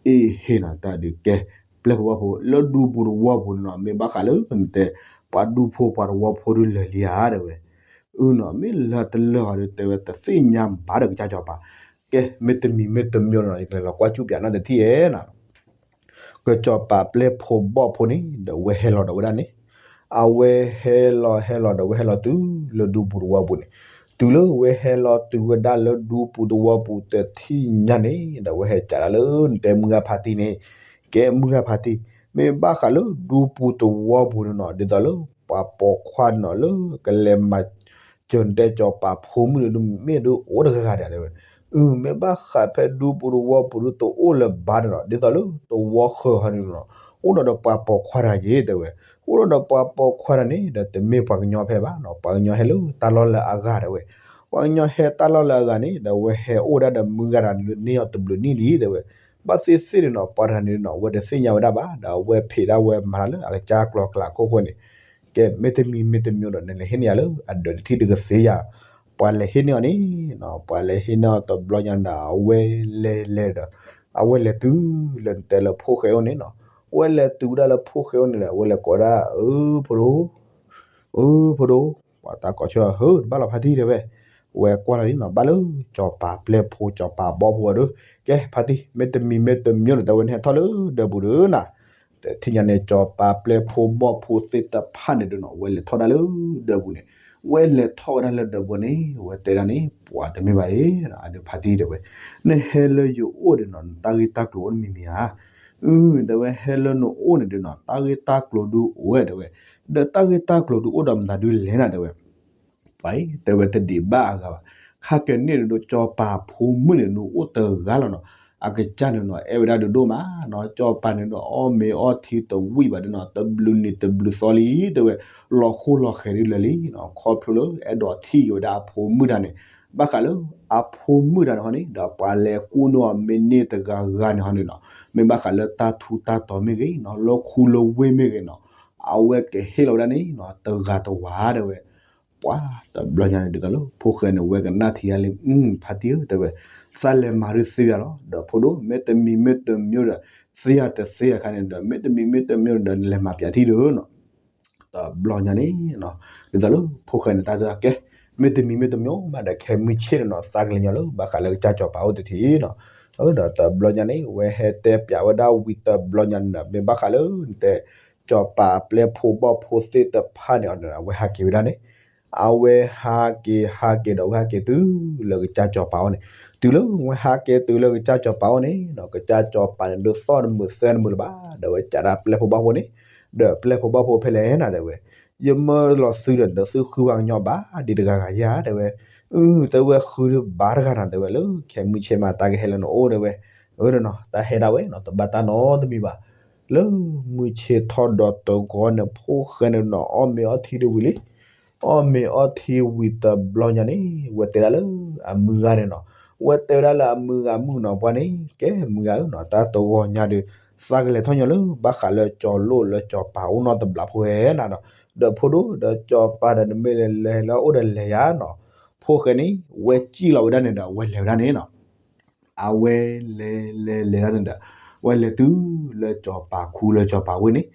အ့ဟ့ၣ်နီၤ တၢ်ဒုးကဲ ပ ပှၤပျဲၢ်ဖိဘီၣ်ဖိ လၢဒူပူၤသဝီပူၤန့ၣ်နီၤ မ့ၢ်ဘၣ်ဃးလၢနတဲ ပှၤဒူဖိပှၤသဝီဖိဒုးလၢာ်လံဧါ တဲဝဲ. အၢနီၤ မ့ၢ်လၢာ်တလၢာ်ဘၣ်ဒီး တဲဝဲတသ့ၣ်ညါဘၣ်ဒီးကစၢ်စီၤပၤ. ကဲ မ့တမံၤမ့တမံၤနီၤ ယကလဲၤလီၤကွၢ်စူၣ်ပၠးနီတထံၣ်ဧဲနီၤ. ကစီၤပၤပျဲၢ်ဖိဘီၣ်ဖိန့ၣ် ဒီးအဝဲဟဲလီၤဒီးဝဲဒၣ်န့ၣ်, အဝဲဟဲလီၤဟဲလီၤဒီးအဝဲဟဲလီၤတုၤလၢဒူပူၤသဝီပူၤန့ၣ်, တုၤလၢအဝဲဟဲလီၤတုၤဝဲဒၣ်လၢဒူပူၤသဝီပူၤတထံၣ်ညါန့ၣ် ဒီးအဝဲဟဲကးဒၣ်လၢနတဲမုၢ်ဂၢ်ဖါတံၢ်န့ၣ်, ကဲမုၢ်ဂၢ်ဖါတံၢ်, မ့ၢ်ဘၣ်ဃးလၢဒူပူၤသဝီပူၤန့ၣ်နီၤ ဒ်သိးလၢပှၤပိာ်ခွါန့ၣ်နီၤ လၢကလဲၤမၤစၢၤနတဲစီၤပၤဖိမုၣ်န့ၣ်ဒုး မ့ၢ်ဒုးအိၣ်တဂၤဂၤဒၣ်တဲဝဲ. အၢ မ့ၢ်ဘၣ်ဃးဖဲဒူပူၤသဝီပူၤဒုးတအိၣ်လၢၤဘၣ်န့ၣ်နီၤ ဒ်သိးလၢသဝီဃၢၤဟီန့ၣ်နီၤ အိၣ်ဒီးပှၤပိာ်ခွါတဂၤယ့ၤတဲဝဲ. အိၣ်ဒီးပှၤပိာ်ခွါတဂၤန့ၣ် ဒီးတမ့ၢ်ပှၤကညီဖဲဘၣ်နီၤ ပှၤကညီဟဲလၢတၢ်လီၢ်လၢအဂၤတဲဝဲ. ပှၤကညီဟဲတၢ်လီၢ်လၢအဂၤန့ၣ် ဒီးအဝဲဟဲအိၣ်ဒၣ်ဒီးမုၢ်ဂၤတဂၤန့ၣ် န့ၢ်အီၤတဘျုးနံၣ်လံတဲဝဲ. ဘၣ်သ့ၣ်သ့ၣ်န့ၣ်နီၤ ပှၤတဂၤန့ၣ်နီၤ အဝဲတသ့ၣ်ညါဝဲဒၣ်ဘၣ် ဒီးအဝဲဖံးဒၣ်ဝဲမၤတၢ်လၢအကစၢ်ကျိၤကျဲခိၣ်ဃိန့ၣ် ကဲ မ့တမံၤမ့တမံၤဒီး နလဲၤဟ့ၣ်န့ၢ်ယၤလၢအဒၢးတထံၣ်တကသ့ဧါ, ပှၤလဲၤဟ့ၣ်န့ၢ်အီၤန့ၣ်နီၤ ပှၤလဲၤဟ့ၣ်န့ၢ်အီၤတဘျီညါဒီး အဝဲလဲၤလဲၤဒီး အဝဲလဲၤတုၤလၢနတဲလၢဖိၣ်ဃဲအိၣ်န့ၣ်နီၤ. အဝဲလဲၤတုၤဝဲဒၣ်လၢဖိၣ်ဃဲအိၣ်န့ၣ်ဒီး အဝဲလဲၤကိးဒၣ် အၢ ဖိဒိၣ်, အၢ ဖိဒိၣ်, ပှၤတၢ်ကိးဆၢ ဟၢ တဘၣ်လီၤဖါတံၢ်တဲဝဲ. ဝဲကွၢ်လီၤဒ်နီၤ ဘၣ်လၢစီၤပၤပျဲၢ်ဖိစီၤပၤဘီၣ်ဖိအီၤဒီး ကဲဖါတံၢ် မ့တမံၤမ့တမံၤဒီး တဲဝဲန့ၣ်ဟဲထီၣ်လၢဒၢးပူၤဒီးနီၤ. တထံၣ်ညါန့ၣ် စီၤပၤပျဲၢ်ဖိဘီၣ်ဖိသ့ၣ်တဖၣ်န့ၣ်ဒီးနီၤ ဝဲလဲၤထီၣ်ဒၣ်လၢဒၢးပူၤန့ၣ်, ဝဲလဲၤထီၣ်ဝဲဒၣ်လၢဒၢးပူၤန့ၣ် ဝဲတဲဒၣ်န့ၣ် ပှၤတမ့ၢ်ဘၣ်အံၤ အဒုးဖါတံၢ်တဲဝဲ, နဟဲလၢယအိၣ်ဒီးနီၤ နတၢ်ဂ့ၢ်တၢ်ကျိၤအိၣ်တမံၤမံၤဧါ. အၢ တဲဝဲ ဟဲလၢနအိၣ်န့ၣ်ဒီးနီၤ တၢ်ဂ့ၢ်တၢ်ကျိၤဒုးအိၣ်ဝဲတဲဝဲ. ဒီးတၢ်ဂ့ၢ်တၢ်ကျိၤဒုးအိၣ်ဒီးမတၤဒုးလဲၣ်နၤတဲဝဲ. ပှၤအံၤ တဲဝဲတဒံးဘၣ်အဂၤဘၣ်. ခါကဲန့ၣ်ဒီး စီၤပၤဖိမုၣ်န့ၣ်ဒုးအိၣ်တဂၤလီၤနီၤ. အကစၢ်န့ၣ်နီၤ အဲၣ်ဝဲဒၣ်ဒုးဒိၣ်မးနီၤ. စီၤပၤန့ၣ်ဒီး အီၣ်မ့ၤအီထံတဝံၣ်ဘၣ်ဒီးနီၤ တဘျုးနံၤတဘျုးသီလံ တဲဝဲ, လီၤဃိလီၤဃဲၤဒ်လဲၣ်လံနီၤ. ခီဖျိလၢအဲၣ်ဒိးထံၣ်က့ၤဝဲဒၣ်အဖိမုၣ်တၢ်န့ၣ်, ဘၣ်ဃးလၢအဖိမုၣ်တၢ်န့ၣ်ဟီန့ၣ် ဒီးပှၤလဲၤကူၣ်န့ၢ်အီၤမ့ၢ်န့ၢ်တဂၤဂၤန့ၣ်ဟီန့ၣ်နီၤ, မ့ၢ်ဘၣ်ဃးလၢတၢ်ထူးတၢ်တီၤမ့ၢ်ဂ့ၤနီၤ လၢခူလၢဝ့ၢ်မ့ၢ်ဂ့ၤနီၤ, အဝဲကဟ့ၣ်လီၤဝဲဒၣ်န့ၣ်နီၤ တဂၤတဝၤတဲဝဲ. ပှၤတဘျီညါန့ၣ်ဒ်သိးလၢ ဖိၣ်ဃဲန့ၣ် ဝဲကနၣ်ထံယါလံ ဖါတံၢ်ဧၢ တဲဝဲ, သးလဲၤမၤဒုးသ့ယၤလီၤ. ဒီးဖိဒိၣ် မ့တမံၤမ့တမံၤဒီး သ့ယၤတသ့အခါန့ၣ်ဒီး မ့တမံၤမ့တမံၤဒီး နလဲၤမၤပၠးထံၣ်ဒီးနီၤ. တဘျီညါန့ၣ်နီၤ ဒ်သိးလၢဖိၣ်ဃဲန့ၣ် တၢ်တဲကဲ, မ့တမံၤမ့တမံၤဘၣ်ဒီး ခဲမုၢ်ဆ့ၣ်န့ၣ်နီၤ သးကလဲၤညီလၢဘၣ်ဃးလၢကစၢ်စီၤပၤအိၣ်တထံၣ်နီၤ. ဒီးတဘျီညါန့ၣ် ဝဲဟဲတဲပၠးဝဲဒၣ်ဝံၤတဘျီညါန့ၣ်ဒီး မ့ၢ်ဘၣ်ဃးလၢနတဲ စီၤပၤပျဲၢ်ဖိဘီၣ်ဖိသ့ၣ်တဖၣ်န့ၣ်အီၤဒီး အဝဲဟးက့ၤဝဲဒၣ်န့ၣ် အဝဲဟးက့ၤဟးက့ၤဒီး အဝဲဟးက့ၤတုၤလၢကစၢ်စီၤပၤအိၣ်န့ၣ်, တုၤလၢဝဲဟးက့ၤတုၤလၢကစၢ်စီၤပၤအိၣ်န့ၣ်နီၤ ကစၢ်စီၤပၤန့ၣ် ဒုးသီၣ်တမုာ်သၢတမုာ်လၢၤဘၣ် ဒီးဝဲကးဒၣ်ပျဲၢ်ဖိဘီၣ်ဖိန့ၣ်, ဒီးပျဲၢ်ဖိဘီၣ်ဖိဖဲလဲၣ်နၤတဲဝဲ, ယမၢလီၤသုဒီး သုဃုပှၤကညီဘၣ်ဒံးတဂၤဂၤယၤတဲဝဲ, အၢ တဲဝဲဃုဒုးဘၣ်တဂၤနၤတဲဝဲ လၢခဲမုၢ်ဆ့ၣ်မး တၢ်ကဟဲလၢနအိၣ်တဲဝဲ, အၢ ဒီးနီၤ တၢ်ဟဲဒၣ်ဝဲနီၤ တဘၣ်တၢ်နီတမံၤဘၣ်. လၢမုၢ်ဆ့ၣ်ထီၣ်ဒီးတဂီၤန့ၣ် ဖိၣ်ဃဲန့ၣ်နီၤ အီၣ်မ့ၤအီထံတဝံၤလံ အီၣ်မ့ၤအီထံဝံၤတဘျီညါန့ၣ် ဝဲတဲဒၣ်လၢအမုၢ်ဂၤန့ၣ်နီၤ, ဝဲတဲဝဲဒၣ်လၢအမုၢ်ဂၤမုၣ်နီၤ ပှၤန့ၣ် ကဲမုၢ်ဂၤဧၢနီၤ တၢ်တဂီၤညါဒီး သးကလဲၤထီၣ်ညီလၢ ဘၣ်ဃးလၢကၠီၤလိၣ်လၢကၠီၤပၤအိၣ်နီတဘျီဖိဝဲနၤဒီး, ဒီးဖိဒိၣ်ဒီးကၠီၤပၤဒီး နမ့ၢ်လဲၤလဲၤလၢအိၣ်ဒီးလဲၤယၤနီၤ, ဖိၣ်ဃဲန့ၣ် ဝဲစံၣ်လီၤဝဲဒၣ်န့ၣ်ဒီး ဝဲလဲၤဝဲဒၣ်န့ၣ်နီၤ အဝဲလဲၤလဲၤလဲၤဒၣ်န့ၣ်ဒီး ဝဲလဲၤတုၤလၢကၠီၤပၤခူလၢကၠီၤပၤဝ့ၢ်န့ၣ်,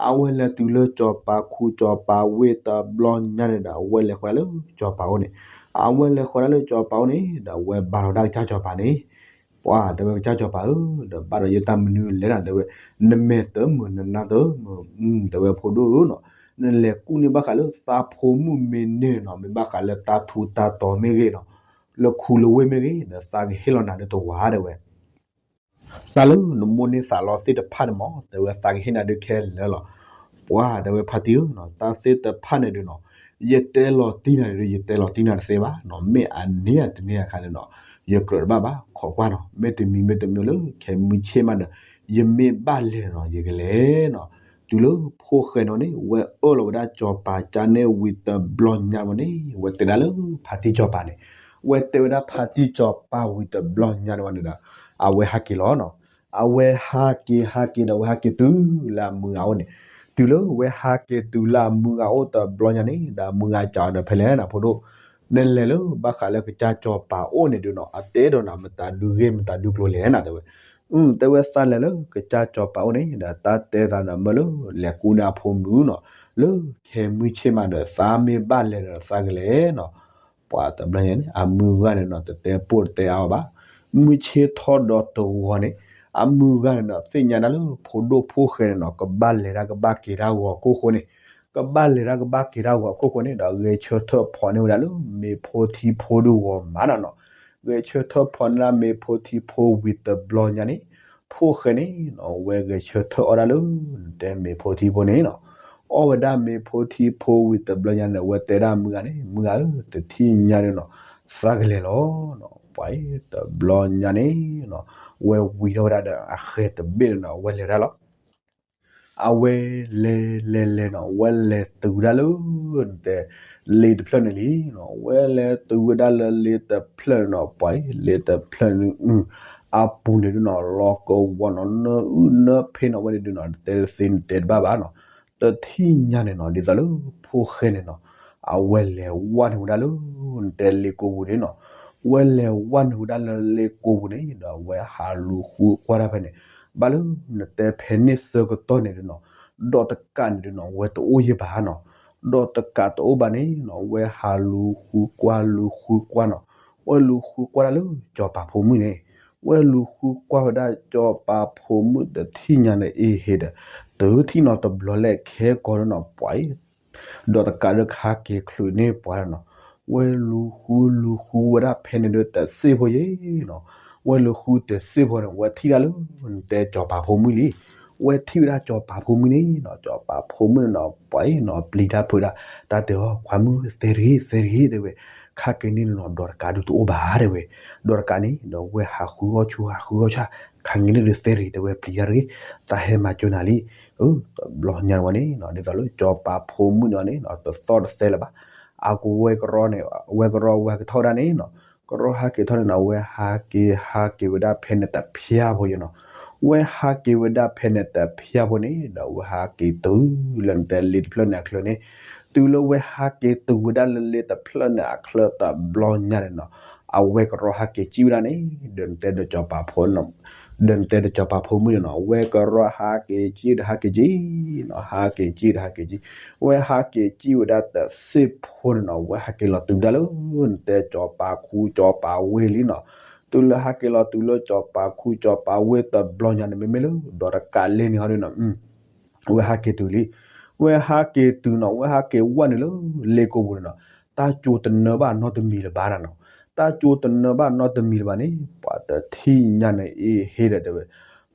အဝဲလဲၤတုၤလၢကၠီၤပၤခူကၠီၤပၤဝ့ၢ်တဘျီညါန့ၣ်ဒီး အဝဲလဲၤဃီၤဒၣ်လၢကၠီၤပၤအိၣ်န့ၣ်, အဝဲလဲၤဃီၤဒၣ်လၢကၠီၤပၤအိၣ်န့ၣ်ဒီး အဝဲဘါလီၤဒၣ်ကစၢ်ကၠီၤပၤဧၢ, ဒီးဘၣ်ဒီးယတၢ်မနုၤလဲၣ်နၤတဲဝဲ, နမဲာ်တမုာ်နနါတမုာ်, တဲဝဲဖိဒိၣ်ဧၢနီၤ, နလဲၤကူၣ်န့ၢ်ဘၣ်ဃးလၢသးဖိမုၣ်မ့ၢ်န့ၢ်နီၤ မ့ၢ်ဘၣ်ဃးလၢတၢ်ထူးတၢ်တီၤမ့ၢ်ဂ့ၤနီၤ လၢခူလၢဝ့ၢ်မ့ၢ်ဂ့ၤ ဒီးသးကဟ့ၣ်လီၤနၤဒုးတဝၤတဲဝဲ, တၢ်လၢနမိၣ်န့ၢ်သးလီသ့ၣ်တဖၣ်န့ၣ်မ့ၢ် တဲဝဲသးကဟ့ၣ်နၤဒုးခဲလၢာ်လီၤ. ပှၤတဲဝဲဖါတံၢ်ဧၢနီၤ တၢ်သ့ၣ်တဖၣ်န့ၣ်ဒုးနီၤ ယတဲလီၤတံၢ်နၤဒုး ယတဲလီၤတံၢ်နၤတသ့ဘၣ်နီၤ မ့ၢ်အန့ၢ်အတန့ၢ်အခါန့ၣ်နီၤ ယကြၢးတဘၣ်ဘၣ် ခိးကွၢ်နီၤ မ့တမံၤမ့တမံၤလၢခဲမုၢ်ဆ့ၣ်မးဒီး ယမ့ၢ်ဘၣ်လဲၤနီၤ ယကလဲၤနီၤ တုၤလၢဖိၣ်ဃဲနီၤန့ၣ် ဝဲအၢၣ်လီၤဝဲဒၣ်ကၠီၤပၤကၠါန့ၣ်ဝံၤတဘျီညါမ့ၢ်န့ၣ် ဝဲတဲဒၣ်လၢဖါတံၢ်ကၠီၤပၤန့ၣ်, ဝဲတဲဝဲဒၣ်ဖါတံၢ်ကၠီၤပၤဝံၤတဘျီညါန့ၣ်ဝဲန့ၣ်ဒီး အဝဲဟးက့ၤလီၤနီၤ, အဝဲဟးက့ၤဟးက့ၤဒီး အဝဲဟးက့ၤတုၤလၢအမုၢ်ဂၤအိၣ်န့ၣ်, တုၤလၢဝဲဟးက့ၤတုၤလၢအမုၢ်ဂၤအိၣ်တဘျီညါန့ၣ် ဒီးအမုၢ်ဂၤစံးအီၤဒီးဖဲလဲၣ်နၤဖိဒိၣ်, နလဲၤလၢဘၣ်ဃးလၢကစၢ်ကၠီၤပၤအိၣ်န့ၣ်ဒုးနီၤ အတဲဒီးနၤမတၤဒုးဂ့ၢ်မတၤဒုးကျိၤလဲၣ်နၤတဲဝဲ, အတဲဝဲသးလဲၤလၢကစၢ်စီၤပၤအိၣ်န့ၣ် ဒီးသးတဲသးဒီးမၢလၢ လဲၤကူန့ၢ်အဖိမုၣ်နီၤ, လၢခဲမုၢ်ဆ့ၣ်မးဒီး သးမ့ၢ်ဘၣ်လဲၤဒီးသးကလဲၤနီၤ. ပှၤတဘျီညါန့ၣ် အမုၢ်ဂၤန့ၣ်နီၤ တတဲပိၢ်တတဲအါအီၤဘၣ်. မုၢ်ဆ့ၣ်ထီၣ်ဒီးတဂီၤန့ၣ် အမုၢ်ဂၤန့ၣ်ဒီး သ့ၣ်ညါဒၣ်လၢဖိဒိၣ်ဖိၣ်ဃဲန့ၣ်နီၤ ကဘၣ်လဲၤတၢ်ကဘၣ်က့ၤတၢ်ဂီၤခိၣ်ဃိန့ၣ်, ကဘၣ်လဲၤတၢ်ကဘၣ်က့ၤတၢ်ဂီၤခိၣ်ဃိန့ၣ်ဒီး ဂဲၤဆၢထၢၣ်ဖီၣ်န့ၢ်ဝဲဒၣ်လၢမ့ၤဖိထံဖိဒုးဂီၤမးနီၤနီၤ. ဂဲၤဆၢထၢၣ်ဖီၣ်န့ၢ်ဒၣ်မ့ၤဖိထံဖိဝံၤတဘျီညါန့ၣ် ဖိၣ်ဃဲန့ၣ်နီၤ ဝဲဂဲၤဆၢထၢၣ်အီၣ်ဒၣ်လၢ တဲမ့ၤဖိထံဖိန့ၣ်နီၤ. အီၣ်ဝဲဒၣ်မ့ၤဖိထံဖိဝံၤတဘျီညါန့ၣ် ဝဲတဲဒၣ်မုၢ်ဂၤန့ၣ် မုၢ်ဂၤဧၢ တထံၣ်ညါန့ၣ်နီၤ သးကလဲၤလီၤနီၤ. ပှၤအံၤတဘျီညါန့ၣ်နီၤ ဝဲဝံၤထီၣ်ဝဲဒၣ်ဒီးအဃဲၤတဘ့ၣ်န့ၣ်နီၤ ဝဲလဲၤဒၣ်လီၤ. အဝဲလဲၤလဲၤလဲၤနီၤ ဝဲလဲၤတုၤဒၣ်လၢ တဲ လ့တဖျၢၣ်န့ၣ်လံနီၤ. ဝဲလဲၤတုၤဝဲဒၣ်လၢလ့တဖျၢၣ်န့ၣ်နီၤ ပှၤအံၤ လ့တဖျၢၣ်န့ၣ် အပူၤန့ၣ်ဒုးနီၤ လီၤကဝီၤနီၤ နၢအုၣ်နၢဖဲနီၤ ဝဲန့ၣ်ဒုးနီၤ တဲသ့နတဲတဘၣ်ဘၣ်နီၤ. တထံၣ်ညါန့ၣ်နီၤ ဒ်သိးလၢဖိၣ်ဃဲန့ၣ်နီၤ အဝဲလဲၤဝဲန့ၢ်ဝဲဒၣ်လၢ နတဲလ့ကိပူၤန့ၣ်နီၤ. ဝဲလဲၤဝဲန့ၢ်ဝဲဒၣ်လၢလ့ကိပူၤန့ၣ်ဒီး ဝဲဟးလူၤဃုကွၢ်တၢ်ဖဲန့ၣ် ဘၣ်လၢနတဲဖဲန့ၣ်ဆၢကတီၢ်န့ၣ်ဒုးနီၤ ဒီးတကးန့ၣ်ဒုးနီၤ ဝဲတအိၣ်ယဲၢ်ဘၣ်နီၤ. ဒီးတကးတအိၣ်ဘၣ်န့ၣ်နီၤ ဝဲဟးလူၤဃုကွၢ်လူၤဃုကွၢ်နီၤ. ဝဲလူၤဃုကွၢ်ဒၣ်လၢစီၤပၤဖိမုၣ်န့ၣ် ဝဲလူၤဃုကွၢ်ဝဲဒၣ်စီၤပၤဖိမုၣ်တထံၣ်ညါန့ၣ်အ့ဟ့ဒီး တထံၣ်နီတဘျီလဲၣ်ခဲကီးဒုးနီၤ ပှၤအံၤ ဒီးတကးဒုးကဟးက့ၤချုးန့ၢ်ပှၤနီၤ. ဝဲလူၤဃုလူၤဃုဝဲဒၣ်ဖဲန့ၣ်ဒုးတစ့ၢ်ဖိယဲၢ်နီၤ. ဝဲလူၤဃုတစ့ၢ်ဖိန့ၣ် ဝဲထံၣ်ဒၣ်လၢ နတဲစီၤပၤဖိမုၣ်လံ. ဝဲထံၣ်ဝဲဒၣ်စီၤပၤဖိမုၣ်န့ၣ်နီၤ စီၤပၤဖိမုၣ်န့ၣ်နီၤ ပှၤအံၤနီၤ ပျံၤတၢ်ဖုးဒၣ် တၢ်တဲအီၤ ခွါမုၣ် သဲတဂ့ၤ သဲတဂ့ၤ တဲဝဲ, ခါက့ၤန့ၣ်နီၤ ဒီးတကးဒုးတအိၣ်ဘၣ်တဲဝဲ. ဒီးတကးန့ၣ်ဒီး ဝဲဟးဃုအီၣ်ဆူၣ်ဟးဃုအီၣ်ဆၣ် ခါက့ၤန့ၣ်ဒုးသဲတဂ့ၤ တဲဝဲ ပျံၤတၢ်တဂ့ၤ သးဟဲမၤစၢၤနၤလံ. တဘျီညါဝဲန့ၣ်နီၤ ဒ်သိးလၢစီၤပၤဖိမုၣ်န့ၣ်န့ၣ်နီၤ တသီၣ်တသဲလၢၤဘၣ်. အကဝဲကရီန့ၣ် ဝဲကရီဝဲကထီၣ်ဝဲဒၣ်န့ၣ်နီၤ ကရီဟးက့ၤထီၣ်န့ၣ်နီၤ ဝဲဟးက့ၤဟးက့ၤဝဲဒၣ်ဖဲန့ၣ်တဖျၢၣ်ဖိယဲၢ်နီၤ. ဝဲဟးက့ၤဝဲဒၣ်ဖဲန့ၣ်တဖျၢၣ်ဖိန့ၣ်ဒီး ဝဲဟးက့ၤတုၤလၢနတဲလ့တဖျၢၣ်န့ၣ်အချၢန့ၣ်, တုၤလၢဝဲဟးက့ၤတုၤဝဲဒၣ်လၢလ့တဖျၢၣ်န့ၣ်အချၢတဘျီညါန့ၣ်နီၤ အဝဲကရီဟးက့ၤစံၣ်ဝဲဒၣ်န့ၣ် ဒီးနတဲဒီးစီၤပၤဖိ ဒီးနတဲဒီးစီၤပၤဖိမုၣ်န့ၣ်နီၤ ဝဲကရီဟးက့ၤစံၣ်ဒီးဟးက့ၤစံၣ်နီၤ ဟးက့ၤစံၣ်ဒီးဟးက့ၤစံၣ်, ဝဲဟးက့ၤစံၣ်ဝဲဒၣ်တစ့ၢ်ဖိန့ၣ်နီၤ ဝဲဟးက့ၤလီၤတုၤဒၣ်လၢ နတဲစီၤပၤခူစီၤပၤဝ့ၢ်လံနီၤ. တုၤလၢဟးက့ၤလီၤတုၤလၢစီၤပၤခူစီၤပၤဝ့ၢ်တဘျီညါန့ၣ် မ့မ့ၢ်လၢဒီးတကးလ့န့ၣ်ဟီဒုးနီၤ ဝဲဟးက့ၤတုၤလံ. ဝဲဟးက့ၤတုၤနီၤ ဝဲဟးက့ၤဝဲနုာ်လၢလ့ကိပူၤန့ၣ်နီၤ တၢ်ကၠိတနၢဘၣ်နီတမံၤလၢၤဘၣ်နီၤ. တၢ်ကၠိတနၢဘၣ်နီတမံၤလၢၤဘၣ်န့ၣ် ပှၤတထံၣ်ညါန့ၣ် အ့ဟ့ဒီးတဲဝဲ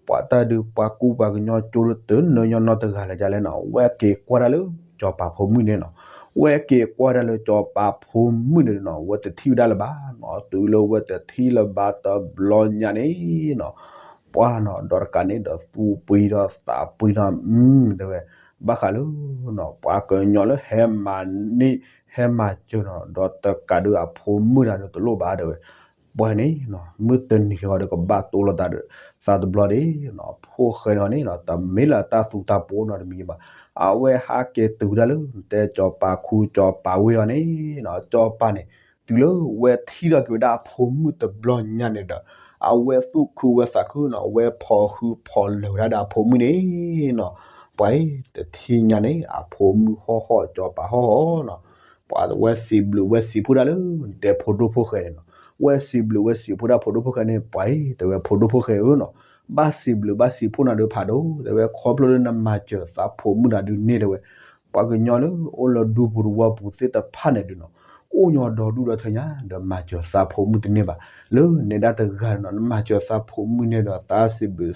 ပှၤတၢ်ဒုးပှၤကူပှၤကညီကၠိဒုးတနၢညီနီတဂၤလၢၤဒ်လဲၣ်နီၤ ဝဲက့ၤကွၢ်တၢ်လၢစီၤပၤဖိမုၣ်န့ၣ်နီၤ. ဝဲက့ၤကွၢ်တၢ်လၢစီၤပၤဖိမုၣ်န့ၣ်နီၤ ဝဲတထံၣ်ဝဲဒၣ်လၢၤဘၣ်နီၤ. တုၤလၢဝဲတထံၣ်လၢၤဘၣ်တဘျီညါန့ၣ်နီၤ ပှၤနီၤ ဒီးတကးန့ၣ်ဒီးသူပှံၤဒီးသးပှံၤနီၤ တဲဝဲ ဘၣ်ဃးလၢနီၤ ပှၤကညီလၢဟဲမၤန့ၢ် ဟဲမၤစၢၤနီၤ ဒီးတကးဒုးအဖိမုၣ်တဂၤဒီးတလိၣ်ဘၣ်တဲဝဲ. ပှၤန့ၣ် မုၢ်တနံၤဃီဒီးကဘၣ်တိလီၤသးဒီး သးတဘျီဒၣ်နီၤ ဖိၣ်ဃဲန့ၣ်န့ၣ်နီၤ တမ့ၢ်လၢတၢ်သူတၢ်ပှီၤနီတမံၤဘၣ်. အဝဲဟးက့ၤတုၤဒၣ်လၢ နတဲစီၤပၤခူစီၤပၤဝ့ၢ်အီၤန့ၣ်နီၤ စီၤပၤန့ၣ် တုၤလၢဝဲထံၣ်ထီၣ်က့ၤဝဲဒၣ်အဖိမုၣ်တဘျီညါန့ၣ်ဒီး အဝဲသူၣ်ခုဝဲသးခုနီၤ ဝဲဖီၣ်ဟုဖီၣ်လၢာ်ဝဲဒၣ်ဒီးအဖိမုၣ်န့ၣ်နီၤ. ပှၤအံၤတထံၣ်ညါန့ၣ် အဖိမုၣ်ဟီၣ်ဟီၣ် စီၤပၤဟီၣ်ဟီၣ်နီၤ. ပှၤဝဲစံးဘျုးဝဲစံးဖှိၣ်ဒၣ်လၢ နတဲဖိဒိၣ်ဖိၣ်ဃဲန့ၣ်နီၤ. ဝဲစံးဘျုးဝဲစံးဖှိၣ်ဒၣ်ဖိဒိၣ်ဖိၣ်ဃဲန့ၣ် ပှၤအံၤ တဲဝဲဖိဒိၣ်ဖိၣ်ဃဲဧၢနီၤ. ဘၣ်စံးဘျုးဘၣ်စံးဖှိၣ်နၤဒုးဖးဒိၣ် တဲဝဲ ခီဖျိလၢနမၤစၢၤသးဖိမုၣ်နၤဒုးန့ၣ်တဲဝဲ ပှၤကညီလၢအိၣ်လၢဒူပူၤသဝီပူၤသ့ၣ်တဖၣ်န့ၣ်ဒုးနီၤ အိၣ်ညီဒီဒူၣ်ဒီထၢညါ ဒီးမၤစၢၤသးဖိမုၣ်တန့ၢ်ဘၣ်. လၢနဲဒၣ်တဂၤနီၤ နမၤစၢၤသးဖိမုၣ်န့ၣ်ဒီး သးစံးဘျုး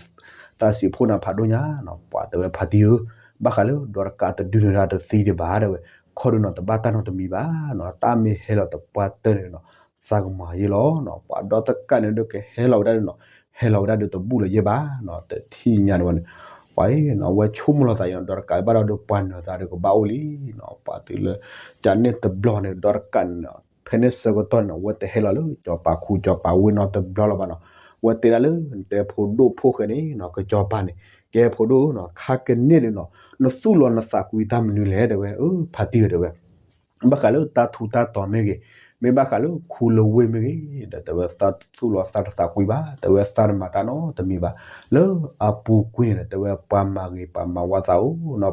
သးစံးဖှိၣ်နၤဖးဒိၣ်ညါနီၤ. ပှၤတဲဝဲဖါတံၢ်ဧၢ, ဘၣ်ဃးလၢဒီးတကးတဒုးနၤတသံဒံးဘၣ်တဲဝဲ, ခီဒုးနီၤ တဘၣ်တၢ်နီတမံၤဘၣ်နီၤ, တၢ်မ့ၢ်ဟဲလီၤတပှၢ်တၢၢ်န့ၣ်နီၤ သးကမၤယဲလီၤနီၤ. ပှၤဒီးတကးန့ၣ်ဒုးကဟဲလီၤဝဲဒၣ်ဒုးနီၤ, ဟဲလီၤဝဲဒၣ်ဒုးတဘူၣ်လၢၤယဲၢ်ဘၣ်နီၤ. တထံၣ်ညါန့ၣ်ဝဲန့ၣ် ပှၤအံၤနီၤ ဝဲဆိကမိၣ်လီၤသးအံၤနီၤ ဒီးတကးဘၣ်ဒီးပှၤနၢၤသးဒုးကဘၣ်အိၣ်လံနီၤ. ပှၤတုၤလၢ ကန့ၣ်တဘျီန့ၣ် ဒီးတကးန့ၣ်နီၤ ဖဲန့ၣ်ဆၢကတီၢ်န့ၣ်နီၤ ဝဲတဟဲလီၤလၢစီၤပၤခူစီၤပၤဝ့ၢ်နီတဘျီလၢၤဘၣ်နီၤ. ဝဲတဲဒၣ်လၢ နတဲဖိဒိၣ်ဖိၣ်ဃဲန့ၣ်နီၤ ကစီၤပၤန့ၣ် ကဲဖိဒိၣ်နီၤ ခါကန့ၣ်ဒုးနီၤ နသူၣ်လီၤနသးကွံတၢ်မနုၤလဲၣ်တဲဝဲ, အၢ ဖါတံၢ်ဧၢတဲဝဲ ဘၣ်ဃးလၢတၢ်ထူးတၢ်တီၤမ့ၢ်ဂ့ၤ, မ့ၢ်ဘၣ်ဃးလၢခူလၢဝ့ၢ်မ့ၢ်ဂ့ၤဒီး တဲဝဲသးသူၣ်လီၤသးတသးကွံဘၣ်, တဲဝဲသးတမၤတၢ်နီတမံၤဘၣ်. လၢအပူၤကွံာ်န့ၣ်ဒီး တဲဝဲပှၤမၤဂ့ၤပှၤမၤဝါသးအိၣ်နီၤ,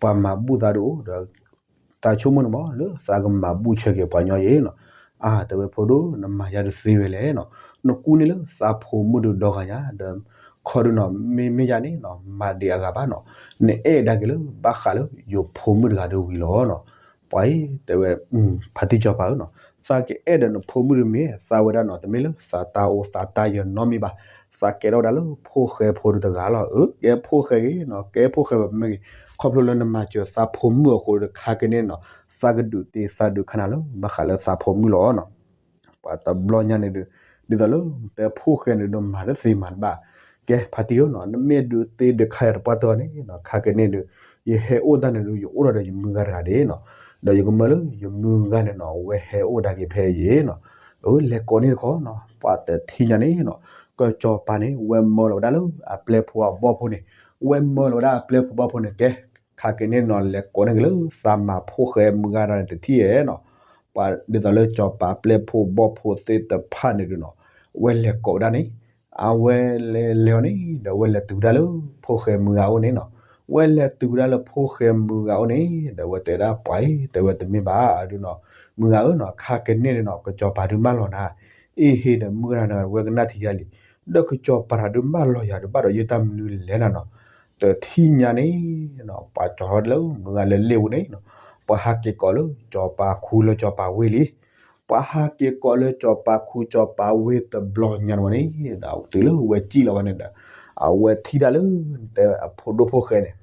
ပှၤမၤဘူၣ်သးဒုးအိၣ်ဒီး သးဆိကမိၣ်န့ၣ်မး လၢသးကမၤဘူၣ်ဆၢက့ၤပှၤညီယဲနီၤ. အါ တဲဝဲဖိဒိၣ် နမၤယၤတသ့ဝဲလဲၣ်နီၤ, နကူန့ၢ်လၢသးဖိမုၣ်ဒုးဒီဂၤညါဒီး ခီဒုနီၤ မ့မ့ၢ်ယၤန့ၣ်နီၤ မၤဒံးအဂၤဘၣ်နီၤ, နအဲၣ်ဒၣ်က့ၤလၢဘၣ်ဃးလၢယဖိမုၣ်တဂၤဒုးဝံၤလီၤနီၤ. ပှၤအံၤတဲဝဲ ဖါတံၢ်စီၤပၤဧၢနီၤ, သးကအဲၣ်ဒီးနဖိမုၣ်တမ့ၢ်သးဝဲဒၣ်နီၤ, တမ့ၢ်လၢသးတၢ်အိၣ်သးတၢ်ယၢၤနီတမံၤဘၣ်, သးကဲထီၣ်ဝဲဒၣ်လၢဖိၣ်ဃဲဖိဒုးတဂၤလီၤ. အၢ ကဲဖိၣ်ဃဲဂ့ၤနီၤ, ကဲဖိၣ်ဃဲဘၣ်မ့ၢ်ဂ့ၤ, ခီဖျိလၢနမၤစၢၤသးဖိမုၣ်အဃိဒီး ခါက့ၤန့ၣ်နီၤ သးကဒုးတ့သးဒုးခါနၤလၢဘၣ်ဃးလၢသးဖိမုၣ်လီၤနီၤ. ပှၤတဘျီညါန့ၣ်ဒုး ဒ်သိးလၢတဲဖိၣ်ဃဲန့ၣ်ဒုး မၤတသ့မၤတဘၣ်, ကဲဖါတံၢ်ဧၢနီၤ, နမ့ၢ်ဒုးသ့ဒုးခါယၤတပှၢ်တၢၢ်န့ၣ်နီၤ ခါက့ၤန့ၣ်ဒုး ယဟဲအိၣ်တၢ်န့ၣ်ဒုး ယအိၣ်ထီၣ်ဒီးယမုၢ်ဂၤတဂၤဒၣ်နီၤ, ဒီးယကမၢလၢယမုၢ်ဂၤန့ၣ်နီၤ အဝဲဟဲအိၣ်ဒၣ်က့ၤဖဲအံၤနီၤ. အၢ လဲၤကိးန့ၢ်တခီနီၤ, ပှၤတထံၣ်ညါန့ၣ်နီၤ ကစီၤပၤန့ၣ် ဝဲမၢလီၤဝဲဒၣ်လၢအပျဲၢ်ဖိအဘီၣ်ဖိန့ၣ်, ဝဲမၢလီၤဝဲဒၣ်အပျဲၢ်ဖိဘီၣ်ဖိန့ၣ် ကဲ ခါက့ၤန့ၣ်နီၤ လဲၤကိးန့ၢ်က့ၤလၢသးမၤဖိၣ်ဃဲမုၢ်ဂၤတဂၤန့ၣ်တထံၣ်ဧဲနီၤ. ပှၤဒ်သိးလၢစီၤပၤပျဲၢ်ဖိဘီၣ်ဖိသ့ၣ်တဖၣ်န့ၣ်ဒုးနီၤ ဝဲလဲၤကိးဝဲဒၣ်န့ၣ် အဝဲလဲၤလဲၤအီၤန့ၣ် ဒီးဝဲလဲၤတုၤဝဲဒၣ်လၢဖိၣ်ဃဲမုၢ်ဂၤအိၣ်န့ၣ်နီၤ, ဝဲလဲၤတုၤဝဲဒၣ်လၢဖိၣ်ဃဲမုၢ်ဂၤအိၣ်န့ၣ် ဒီးဝဲတဲဒၣ်ပှၤအံၤ တဲဝဲတမ့ၢ်ဘၣ်ဒုးနီၤ, မုၢ်ဂၤဧၢနီၤ ခါက့ၤန့ၣ်ဒုးနီၤ ကစီၤပၤဒုးမၢလီၤနၤ, အ့ဟ့ဒီးမုၢ်ဂၤတဂၤဝဲကနၣ်ထံယါလံ, ဒီးကစီၤပၤတဂၤဒုးမၢလီၤယၤဒုးဘၣ်ဒီးယတၢ်မနုၤလဲၣ်နၤနီၤ. တထံၣ်ညါန့ၣ်နီၤ ပှၤကၠီၤထီၣ်လၢမုၢ်ဂၤလၢလ့ၣ်ပူၤန့ၣ်နီၤ, ပှၤဟးက့ၤကိးလၢစီၤပၤခူလၢစီၤပၤဝ့ၢ်လံ, ပှၤဟးက့ၤကိးလၢစီၤပၤခူစီၤပၤဝ့ၢ်တဘျီညါန့ၣ်ဝဲန့ၣ် တုၤလၢဝဲစံၣ်လီၤဝဲန့ၣ်ဒီး အဝဲထံၣ်ဒၣ်လၢ တဲအဖိဒိၣ်ဖိၣ်ဃဲန့ၣ်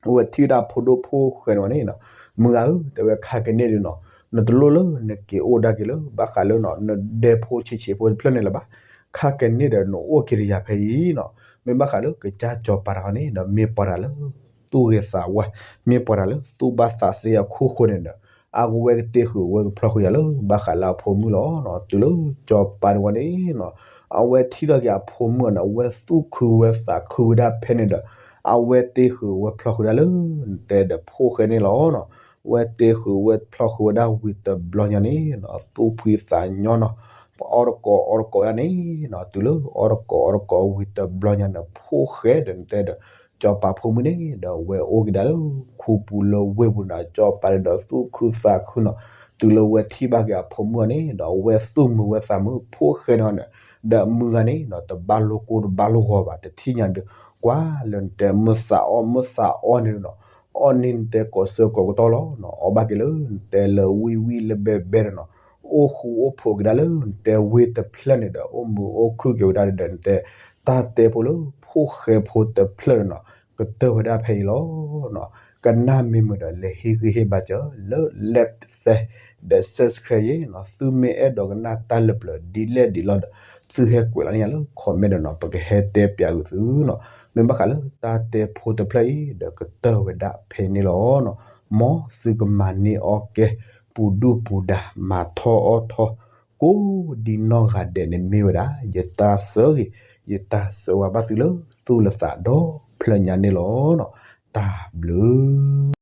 အဝဲထံၣ်ဝဲဒၣ်ဖိဒိၣ်ဖိၣ်ဃဲန့ၣ်ဝဲန့ၣ်နီၤ, မုၢ်ဂၤဧၢ တဲဝဲခါက့ၤန့ၣ်ဒုးနီၤ, နတလိၣ်လၢနက့ၤအိၣ်ဒၣ်က့ၤလၢ ဘၣ်ဃးလၢနီၤ နဒဲဖိဆံးဆံးဖိတဖျၢၣ်န့ၣ်လၢၤဘၣ်, ခါက့ၤန့ၣ်ဒီးနအိၣ်က့ၤတယၤဖဲအံၤနီၤ, မ့ၢ်ဘၣ်ဃးလၢကစၢ်စီၤပၤတဂၤန့ၣ်ဒီး မ့ၢ်ပှၤတဂၤလၢ သူၣ်ဂ့ၤသးဝါ, မ့ၢ်ပှၤတဂၤလၢသူၣ်ဘၣ်သးသ့အခိၣ်ဃိန့ၣ်ဒီး အဝဲကတ့ဃုာ်ဝဲကဖျီဃုာ်ယၤလၢ ဘၣ်ဃးလၢအဖိမုၣ်လီၤနီၤ, တုၤလၢစီၤပၤန့ၣ်ဝဲန့ၣ်နီၤ, အဝဲထံၣ်ထီၣ်က့ၤအဖိမုၣ်န့ၣ် အဝဲသူၣ်ခုဝဲသးခုဝဲဒၣ်ဖဲန့ၣ်ဒီး အဝဲတ့ဃုာ်ဝဲဖျီဃုာ်ဒၣ်လၢ နတဲဒီးဖိၣ်ဃဲန့ၣ်လီၤနီၤ, အဝဲတ့ဃုာ်ဝဲဖျီဃုာ်ဝဲဒၣ်ဝံၤတဘျီညါန့ၣ်နီၤ သူၣ်ဖှံသးညီနီၤ, ပှၤအီၣ်တကိးအီတကိးဒၣ်န့ၣ်နီၤ, တုၤလၢအီၣ်တကိးအီတကိးဝံၤတဘျီညါန့ၣ် ဖိၣ်ဃဲဒီးနတဲဒီး စီၤပၤဖိမုၣ်န့ၣ်ဒီး ဝဲအိၣ်က့ၤဒၣ်လၢ ခူပူၤလၢဝ့ၢ်ပူၤန့ၣ် စီၤပၤန့ၣ်ဒီးသူၣ်ခုသးခုနီၤ, တုၤလၢဝဲထံၣ်ဘၣ်က့ၤအဖိမုၣ်အီၤန့ၣ်ဒီး အဝဲသူၣ်မုာ်ဝဲသးမုာ် ဖိၣ်ဃဲန့ၣ်အီၤန့ၣ်, ဒီးမုၢ်ဂၤန့ၣ်နီၤ တဘၣ်လိကိၢ်တဘၣ်လိဂီၤဘၣ် တထံၣ်ညါဒုး ကွၢ်လၢနတဲမုၢ်သးအီၣ်မုၢ်သးအီန့ၣ်နီၤ, အီၣ်န့ၣ်နတဲကိးဆၢကိးကတီၢ်လီၤနီၤ, အီၣ်ဘၣ်က့ၤလၢနတဲလၢဝံၣ်ဝံၣ်လၢဘဲဘဲန့ၣ်နီၤ, အိၣ်ဃူအိၣ်ဖိးက့ၤဒၣ်လၢနတဲဝ့ၢ်တဖျၢၣ်န့ၣ်ဒီး အိၣ်မုာ်အိၣ်ခုၣ်က့ၤဝဲဒၣ်ဒီးနတဲ တၢ်တဲဖိလၢဖိၣ်ဃဲဖိတဖျၢၣ်န့ၣ်နီၤ ကတၢၢ်ဝဲဒၣ်ဖဲအံၤလီၤနီၤ, ကနၣ်မ့ၢ်မုာ်ဒီး လဲၤဟ့ၣ်ဂံၢ်ဟ့ၣ်ဘါစၢၤလၢ like share ဒီး subscribe ယဲနီၤ, သုမ့ၢ်အဲၣ်ဒိးကနၣ်တၢ်လၢပျၢၤဒ်လဲၣ်ဒ်လဲၣ်ဒီး သုဟဲကွဲးလီၤန့ၢ်ယၤလၢ comment ဒီးနီၤ ပကဟဲတဲပျးကွံာ်သုနီၤ, မ့ၢ်ဘၣ်ဃးလၢတၢ်တဲဖိတဖျၢၣ်အံၤဒီး ကတၢၢ်ဝဲဒၣ်ဖဲန့ၣ်လီၤနီၤ, မ်သုကမၤန့ၢ်အီၣ်ကဲ ပူၤဒုၣ်ပူၤဒါ မၤထီၣ်အီၣ်ထီၣ် ကိးဒ်နီၢ်ဂၤဒဲးန့ၣ်မ့ၢ်ဝဲဒၣ် ယတၢ်ဆၢဂ့ၤ ယတၢ်ဆၢဝါဘၣ်သုလၢသူၣ်လၢသးဒီဖျၢၣ်ညါန့ၣ်လီၤနီၤ, တၢ်ဘျုး